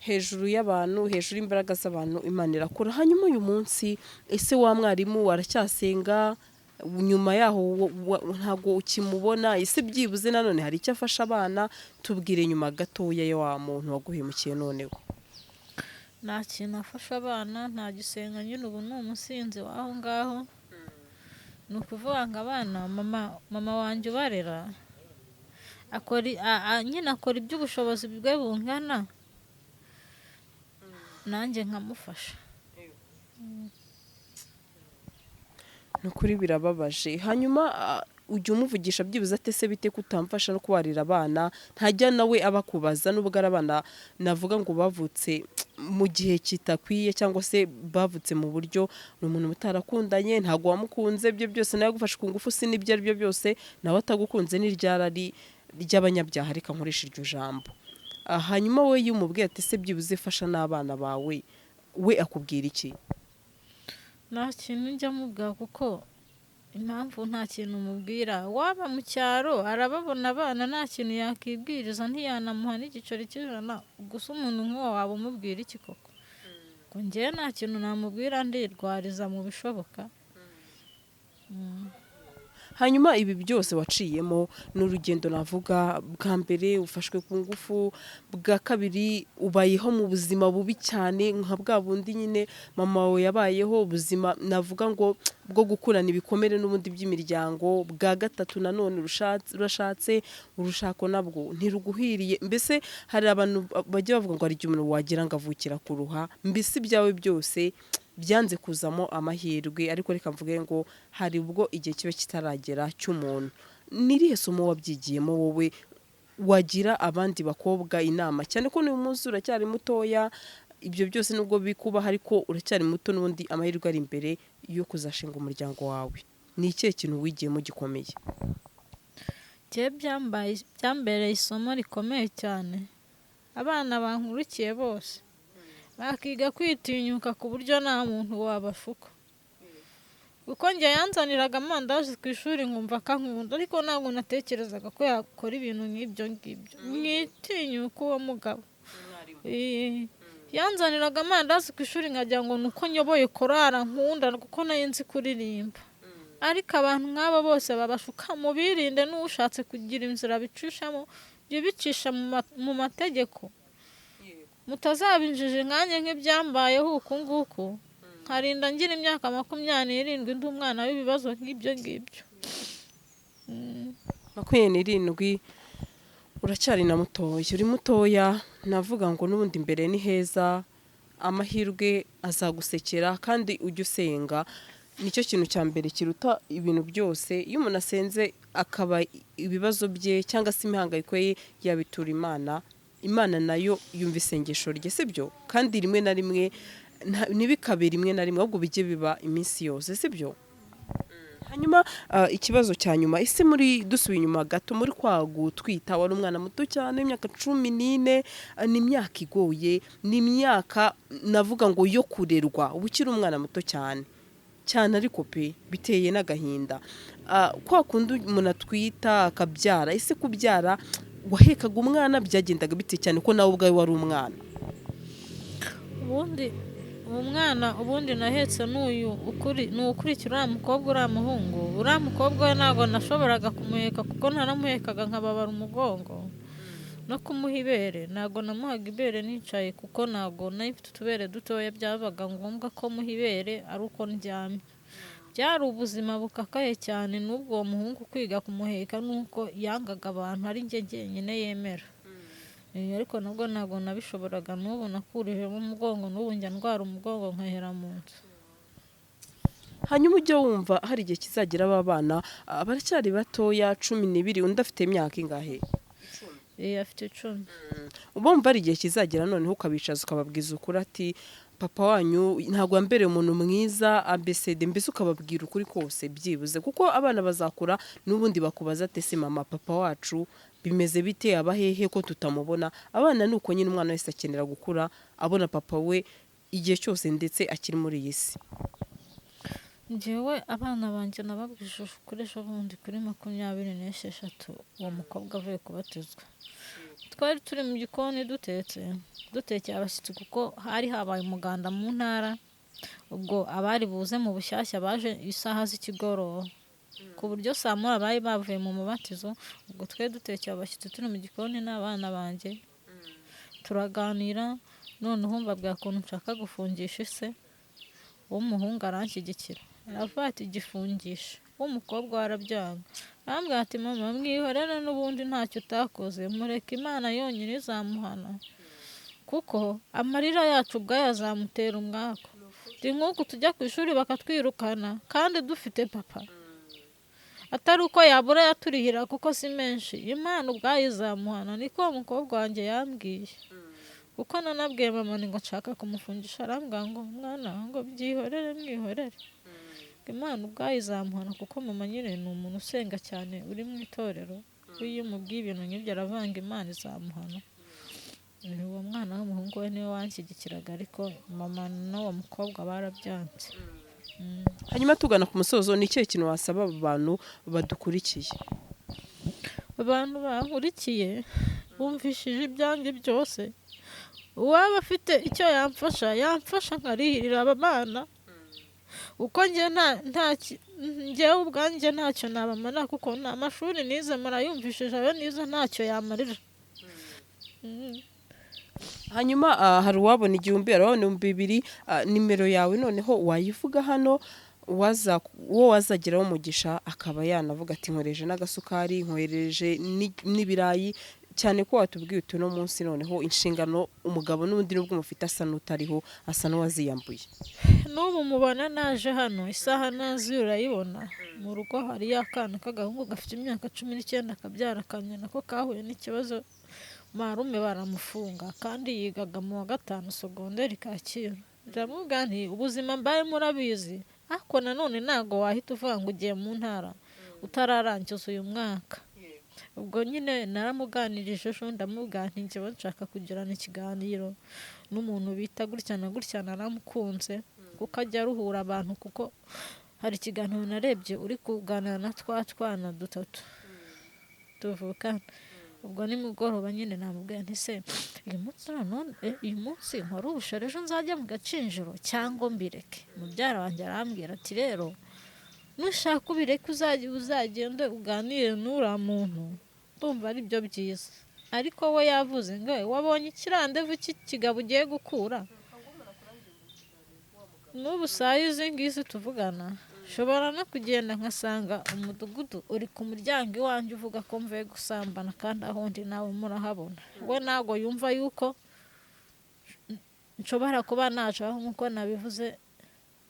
S2: hejuru y'abantu, hejuru y'imbaraga z'abantu, Imana irakura. Hanyuma uyu munsi ese wa mwarimu aracyasenga? Nyuma yaho ntabwo ukimubona? Ese byibuze nanone hari icyo afasha abana? Tubwire nyuma gatoya ya wa muntu waguhemukiye noneho.
S1: Nta kintu afasha abana, nta gisenga nyine, ubu ni umusinzi w'aho ngaho. Ni ukuvuga ngo abana, mama wanjye ubarera akora nyine akora iby'ubushobozi bwe bungana, nanjye nkamufasha.
S2: Ni ukuri birababaje. Hanyuma ujya umuvugisha byibuze ate se: "Bite kutamfasha no kubarira abana?" Ntajya nawe abakubaza, nubwo ari abana navuga ngo bavutse mu gihe kitakwiye, cyangwa se bavutse mu buryo ni umuntu mutarakundanye, ntabwo wamukunze, ibyo byose nawe agufashe ku ngufu, si n'ibyo ari byo byose nawe atagukunze, n'iryarari ry'abanyabyaha, reka nkoresha iryo jambo. Hanyuma we iyo umubwiye ati: "Se byibuze fasha n'abana bawe," we akubwira iki?
S1: Nta kintu njya mubwira, kuko impamvu nta kintu mubwira, waba mu cyaro arababona abana, nta kintu yakibwiriza, ntiyanamuha n'igiceri cy'100. Gusa umuntu nk'uwo waba umubwira iki koko? Ngo njyewe nta kintu namubwira, ndirwariza mu bishoboka.
S2: Hanyuma ibi byose waciyemo ni urugendo, navuga bwa mbere ufashwe ku ngufu, bwa kabiri ubayeho mu buzima bubi cyane nka bwa bundi nyine mama wawe yabayeho, ubuzima navuga ngo bwo gukurana ibikomere n'ubundi by'imiryango, bwa gatatu nanone urashatse, urushako nabwo ntiruguhiriye. Mbese hari abantu bajya bavuga ngo hari igihe umuntu wagira ngo avukira kuruha, mbese ibyawe byose byanze kuzamo amahirwe. Ariko reka mvuge ngo hari ubwo igihe kiba kitaragera cy'umuntu. Ni irihe somo wabyigiyemo wowe wagira abandi bakobwa inama, cyane ko n'uyu munsi uracyari mutoya? Ibyo byose nubwo bikubaho, ariko uracyari muto, n'ubundi amahirwe ari imbere yo kuzashinga umuryango wawe. Ni ikihe kintu wigiyemo gikomeye?
S1: Njyewe byambereye isomo rikomeye cyane. Abana bankurikiye bose Bakiga kwitinyuka ku buryo nta muntu wabashuka. Kuko njye yanzaniraga amandazi ku ishuri nkumva akankunda, ariko ntabwo natekerezaga ko yakora ibintu nk'ibyo ngibyo. Mwitinyuka uwo mugabo. Yanzaniraga amandazi ku ishuri nkagira ngo ni uko nyoboye korara nkunda kuko nayo nzi kuririmba. Ariko abantu nk'aba bose babashuka, mubirinde. N'ushatse kugira inzira bicishamo, jya ubicisha mu mategeko, mutazabinjije nkanjye nk'ibyambayeho uku nguku, nkarinda ngira imyaka 27 ndi umwana w'ibibazo nk'ibyo ngibyo.
S2: 27, uracyari na mutoya, uri mutoya. Navuga ngo n'ubundi imbere ni heza, amahirwe azagusekera, kandi ujye usenga, nicyo kintu cya mbere kiruta ibintu byose. Iyo umuntu asenze akaba ibibazo bye cyangwa se imihangayiko ye yabitura Imana, Imana nayo yumva isengesho rye, sibyo? Kandi rimwe na rimwe ntibikabe rimwe na rimwe, ahubwo bijye biba iminsi yose, sibyo? Hanyuma ikibazo cya nyuma: ese muri dusubiye inyuma gato, muri kwa gutwita wari umwana muto cyane, imyaka 14, ni imyaka igoye, ni imyaka navuga ngo yo kurerwa, uba ukiri umwana muto cyane cyane, ariko pe biteye n'agahinda. Kwa kundi umuntu atwita akabyara, ese kubyara wahekaga umwana byagendaga bite, cyane ko nawe ubwawe wari umwana?
S1: Ubundi uwo mwana ubundi nahetse n'uyu ukuri ni ukurikira uriya mukobwa, uriya muhungu. Uriya mukobwa we ntabwo nashoboraga kumuheka, kuko naramuhekaga nkababara umugongo. No kumuha ibere, ntabwo namuhaga ibere nicaye, kuko ntabwo nari mfite utubere dutoya, byabaga ngombwa ko muha ibere ari uko ndyamye. Byari ubuzima bukakaye cyane. N'ubwo uwo muhungu kwiga kumuheka nuko yangaga abantu, ari njye njyenyine yemera. Ariko nabwo ntabwo nabishoboraga. N'ubu nakurijemo umugongo, n'ubu njya ndwara umugongo nkahera mu nzu.
S2: Hanyuma ujya wumva hari igihe kizagera aba bana, baracyari batoya, 12, undi afite imyaka ingahe?
S1: Afite 10.
S2: Uba wumva hari igihe kizagera noneho ukabicaza ukababwiza ukuri, ati papa wanyu ntabwo yambereye umuntu mwiza, abcd, mbese ukababwira ukuri kose byibuze, kuko abana bazakura n'ubundi bakubaza ati ese mama, papa wacu bimeze bite, aba hehe ko tutamubona? Abana ni uko nyine, umwana wese akenera gukura abona papa we igihe cyose ndetse akiri muri iyi si.
S1: Njyewe abana banjye nababwije ukuri ejo bundi kuri 26, uwo mukobwa avuye kubatizwa. Twari turi mu gikoni dutetse, dutekeye abashyitsi, kuko hari habaye umuganda mu ntara. Ubwo abari buze mu bushyashya baje isaha z'ikigoroba, ku buryo saa moya bari bavuye mu mubatizo. Ubwo twari dutekeye abashyitsi, turi mu gikoni n'abana banjye, turaganira. Noneho mbabwira ukuntu nshaka gufungisha ise. Uw'umuhungu aranshyigikira, aravuga ati gifungisha. Uw'umukobwa we arabyanga, arambwira ati mama mwihorere, n'ubundi ntacyo utakoze, mureke Imana yonyine izamuhana, kuko amarira yacu ubwayo azamutera umwaku. Ndi nk'uku tujya ku ishuri bakatwirukana kandi dufite papa, atari uko yabura yaturihira kuko si menshi, Imana ubwayo izamuhana. Niko uwo mukobwa wanjye yambwiye, kuko nanabwiye mama ngo nshaka kumufungisha, arambwira ngo mwana ngo byihorere, mwihorere, Imana ubwayo izamuhana, kuko mama nyine ni umuntu usenga cyane uri mu itorero, iyo umubwiye ibintu nk'ibyo aravanga Imana izamuhana. Uwo mwana w'umuhungu we niwe wanshyigikiraga, ariko mama n'uwo mukobwa barabyanze.
S2: Hanyuma tugana ku musozo, ni ikihe kintu wasaba abo bantu badukurikiye?
S1: Abantu bankurikiye bumvishije ibyanjye byose, uwaba afite icyo yamfasha, yamfasha nkarihirira aba bana, kuko njye njyewe ubwanjye ntacyo nabamara, kuko nta mashuri nize, murayumvishije ayo nize ntacyo yamarira.
S2: Hanyuma hari uwabona 1000, hari uwabona 2000, nimero yawe noneho wayivuga hano, uwo wazageraho umugisha akaba yanavuga ati nkoreje n'agasukari, nkohereje n'ibirayi, cyane ko watubwiye uti uno munsi noneho inshingano umugabo n'ubundi nubwo umufite asa n'utariho, asa n'uwaziyambuye.
S1: N'ubu mubona naje hano isaha nazi urayibona. Mu rugo hariyo akana k'agahungu gafite imyaka 19, kabyara kanjye, nako kahuye n'ikibazo, marume baramufunga, kandi yigaga mu wa gatanu sogonderi Kacyiru. Ndamubwira nti ubuzima mbayemo urabizi, ariko nanone ntabwo wahita uvuga ngo ugiye mu ntara utararangiza uyu mwaka. Ubwo nyine naramuganirije ejo, ndamubwira nti njyewe nshaka kugirana ikiganiro n'umuntu bita gutya na gutya, naramukunze kuko ajya aruhura abantu, kuko hari ikiganiro narebye uri kuganira na twa twana dutatu tuvukana. Ubwo nimugoroba nyine namubwira nti se uyu munsi none uyu munsi nkore ubushera, ejo nzajya mu gacinjiro cyangwa mbireke? Mubyara wanjye arambwira ati rero nushaka ubireke, uzagende uganire n'uriya muntu, ndumva ari byo byiza. Ariko we yavuze ngo wabonye ikirandevu cy'ikigabo ugiye gukura n'ubu saa izi ngizi tuvugana, nshobora no kugenda nkasanga umudugudu uri ku muryango iwanjye uvuga ko mvuye gusambana, kandi aho ndi nawe murahabona. We ntabwo yumva yuko nshobora kuba nacaho nk'uko nabivuze,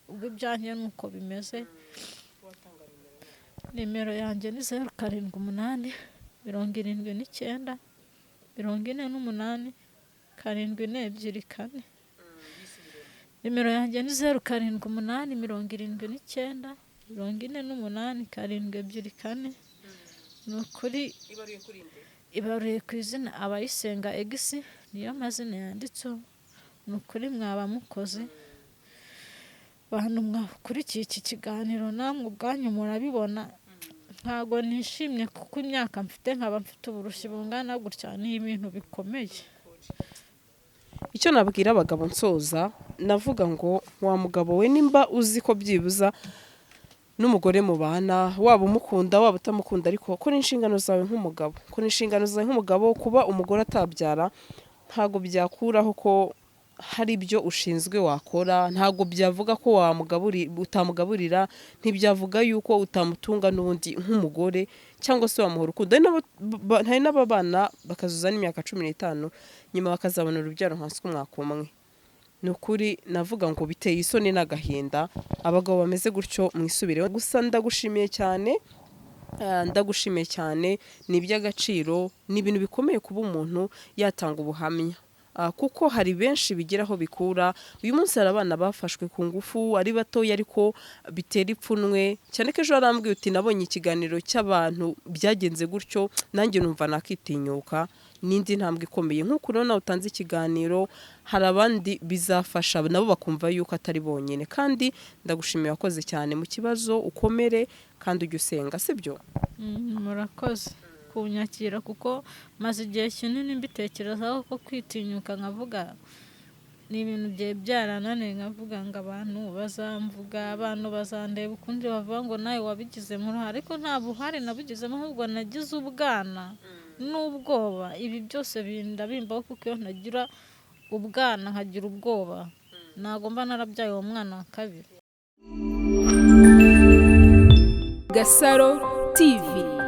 S1: ubwo ibyanjye ni uko bimeze. Nimero yanjye ni 078 79 48 724. Nimero yanjye ni 078 79 48 724. Ni ukuri ibaruye ku izina Abayisenga Egisi, niyo mazina yanditseho. Ni ukuri mwaba mukoze, bantu mwakurikiye iki kiganiro, namwe ubwanyu murabibona. Ntabwo nishimye kuko imyaka mfite nkaba mfite uburushyi bungana gutya, ni ibintu bikomeye.
S2: Icyo nabwira abagabo nsoza, navuga ngo wa mugabo we, nimba uzi ko byibuza n'umugore mubana, waba umukunda waba utamukunda, ariko kora inshingano zawe nk'umugabo, kora inshingano zawe nk'umugabo. Kuba umugore atabyara ntabwo byakuraho ko hari ibyo ushinzwe wakora, ntabwo byavuga ko utamugaburira, ntibyavuga yuko utamutunga n'ubundi nk'umugore cyangwa se wamuha urukundo. Hari n'ababana bakazuza n'imyaka 15, nyuma bakazabona urubyaro nka umwaka umwe. Ni ukuri navuga ngo biteye isoni n'agahinda abagabo bameze gutyo, mwisubireho. Gusa ndagushimiye cyane, ndagushimiye cyane, ni iby'agaciro, ni ibintu bikomeye kuba umuntu yatanga ubuhamya, kuko hari benshi bigira aho bikura. Uyu munsi hari abana bafashwe ku ngufu ari batoya, ariko bitera ipfunwe cyane ko ejo warambwiye uti nabonye ikiganiro cy'abantu byagenze gutyo, nanjye numva nakitinyuka. N'indi ntambwe ikomeye nk'uko rero nawe utanze ikiganiro, hari abandi bizafasha nabo bakumva yuko atari bonyine. Kandi ndagushimiye, wakoze cyane mu kibazo, ukomere kandi ujye usenga, sibyo?
S1: Murakoze kunyakira, kuko maze igihe kinini mbitekerezaho ko kwitinyuka nkavuga ni ibintu byari byarananiye, nkavuga ngo abantu bazamvuga, abantu bazandeba ukundi, bavuga ngo nawe wabigizemo uruhare, ariko nta buhare nabigizemo, ahubwo nagize ubwana n'ubwoba. Ibi byose binda bimbaho kuko iyo ntagira ubwana nkagira ubwoba ntabwo mba narabyaye uwo mwana wa kabiri.
S3: Gasaro TV.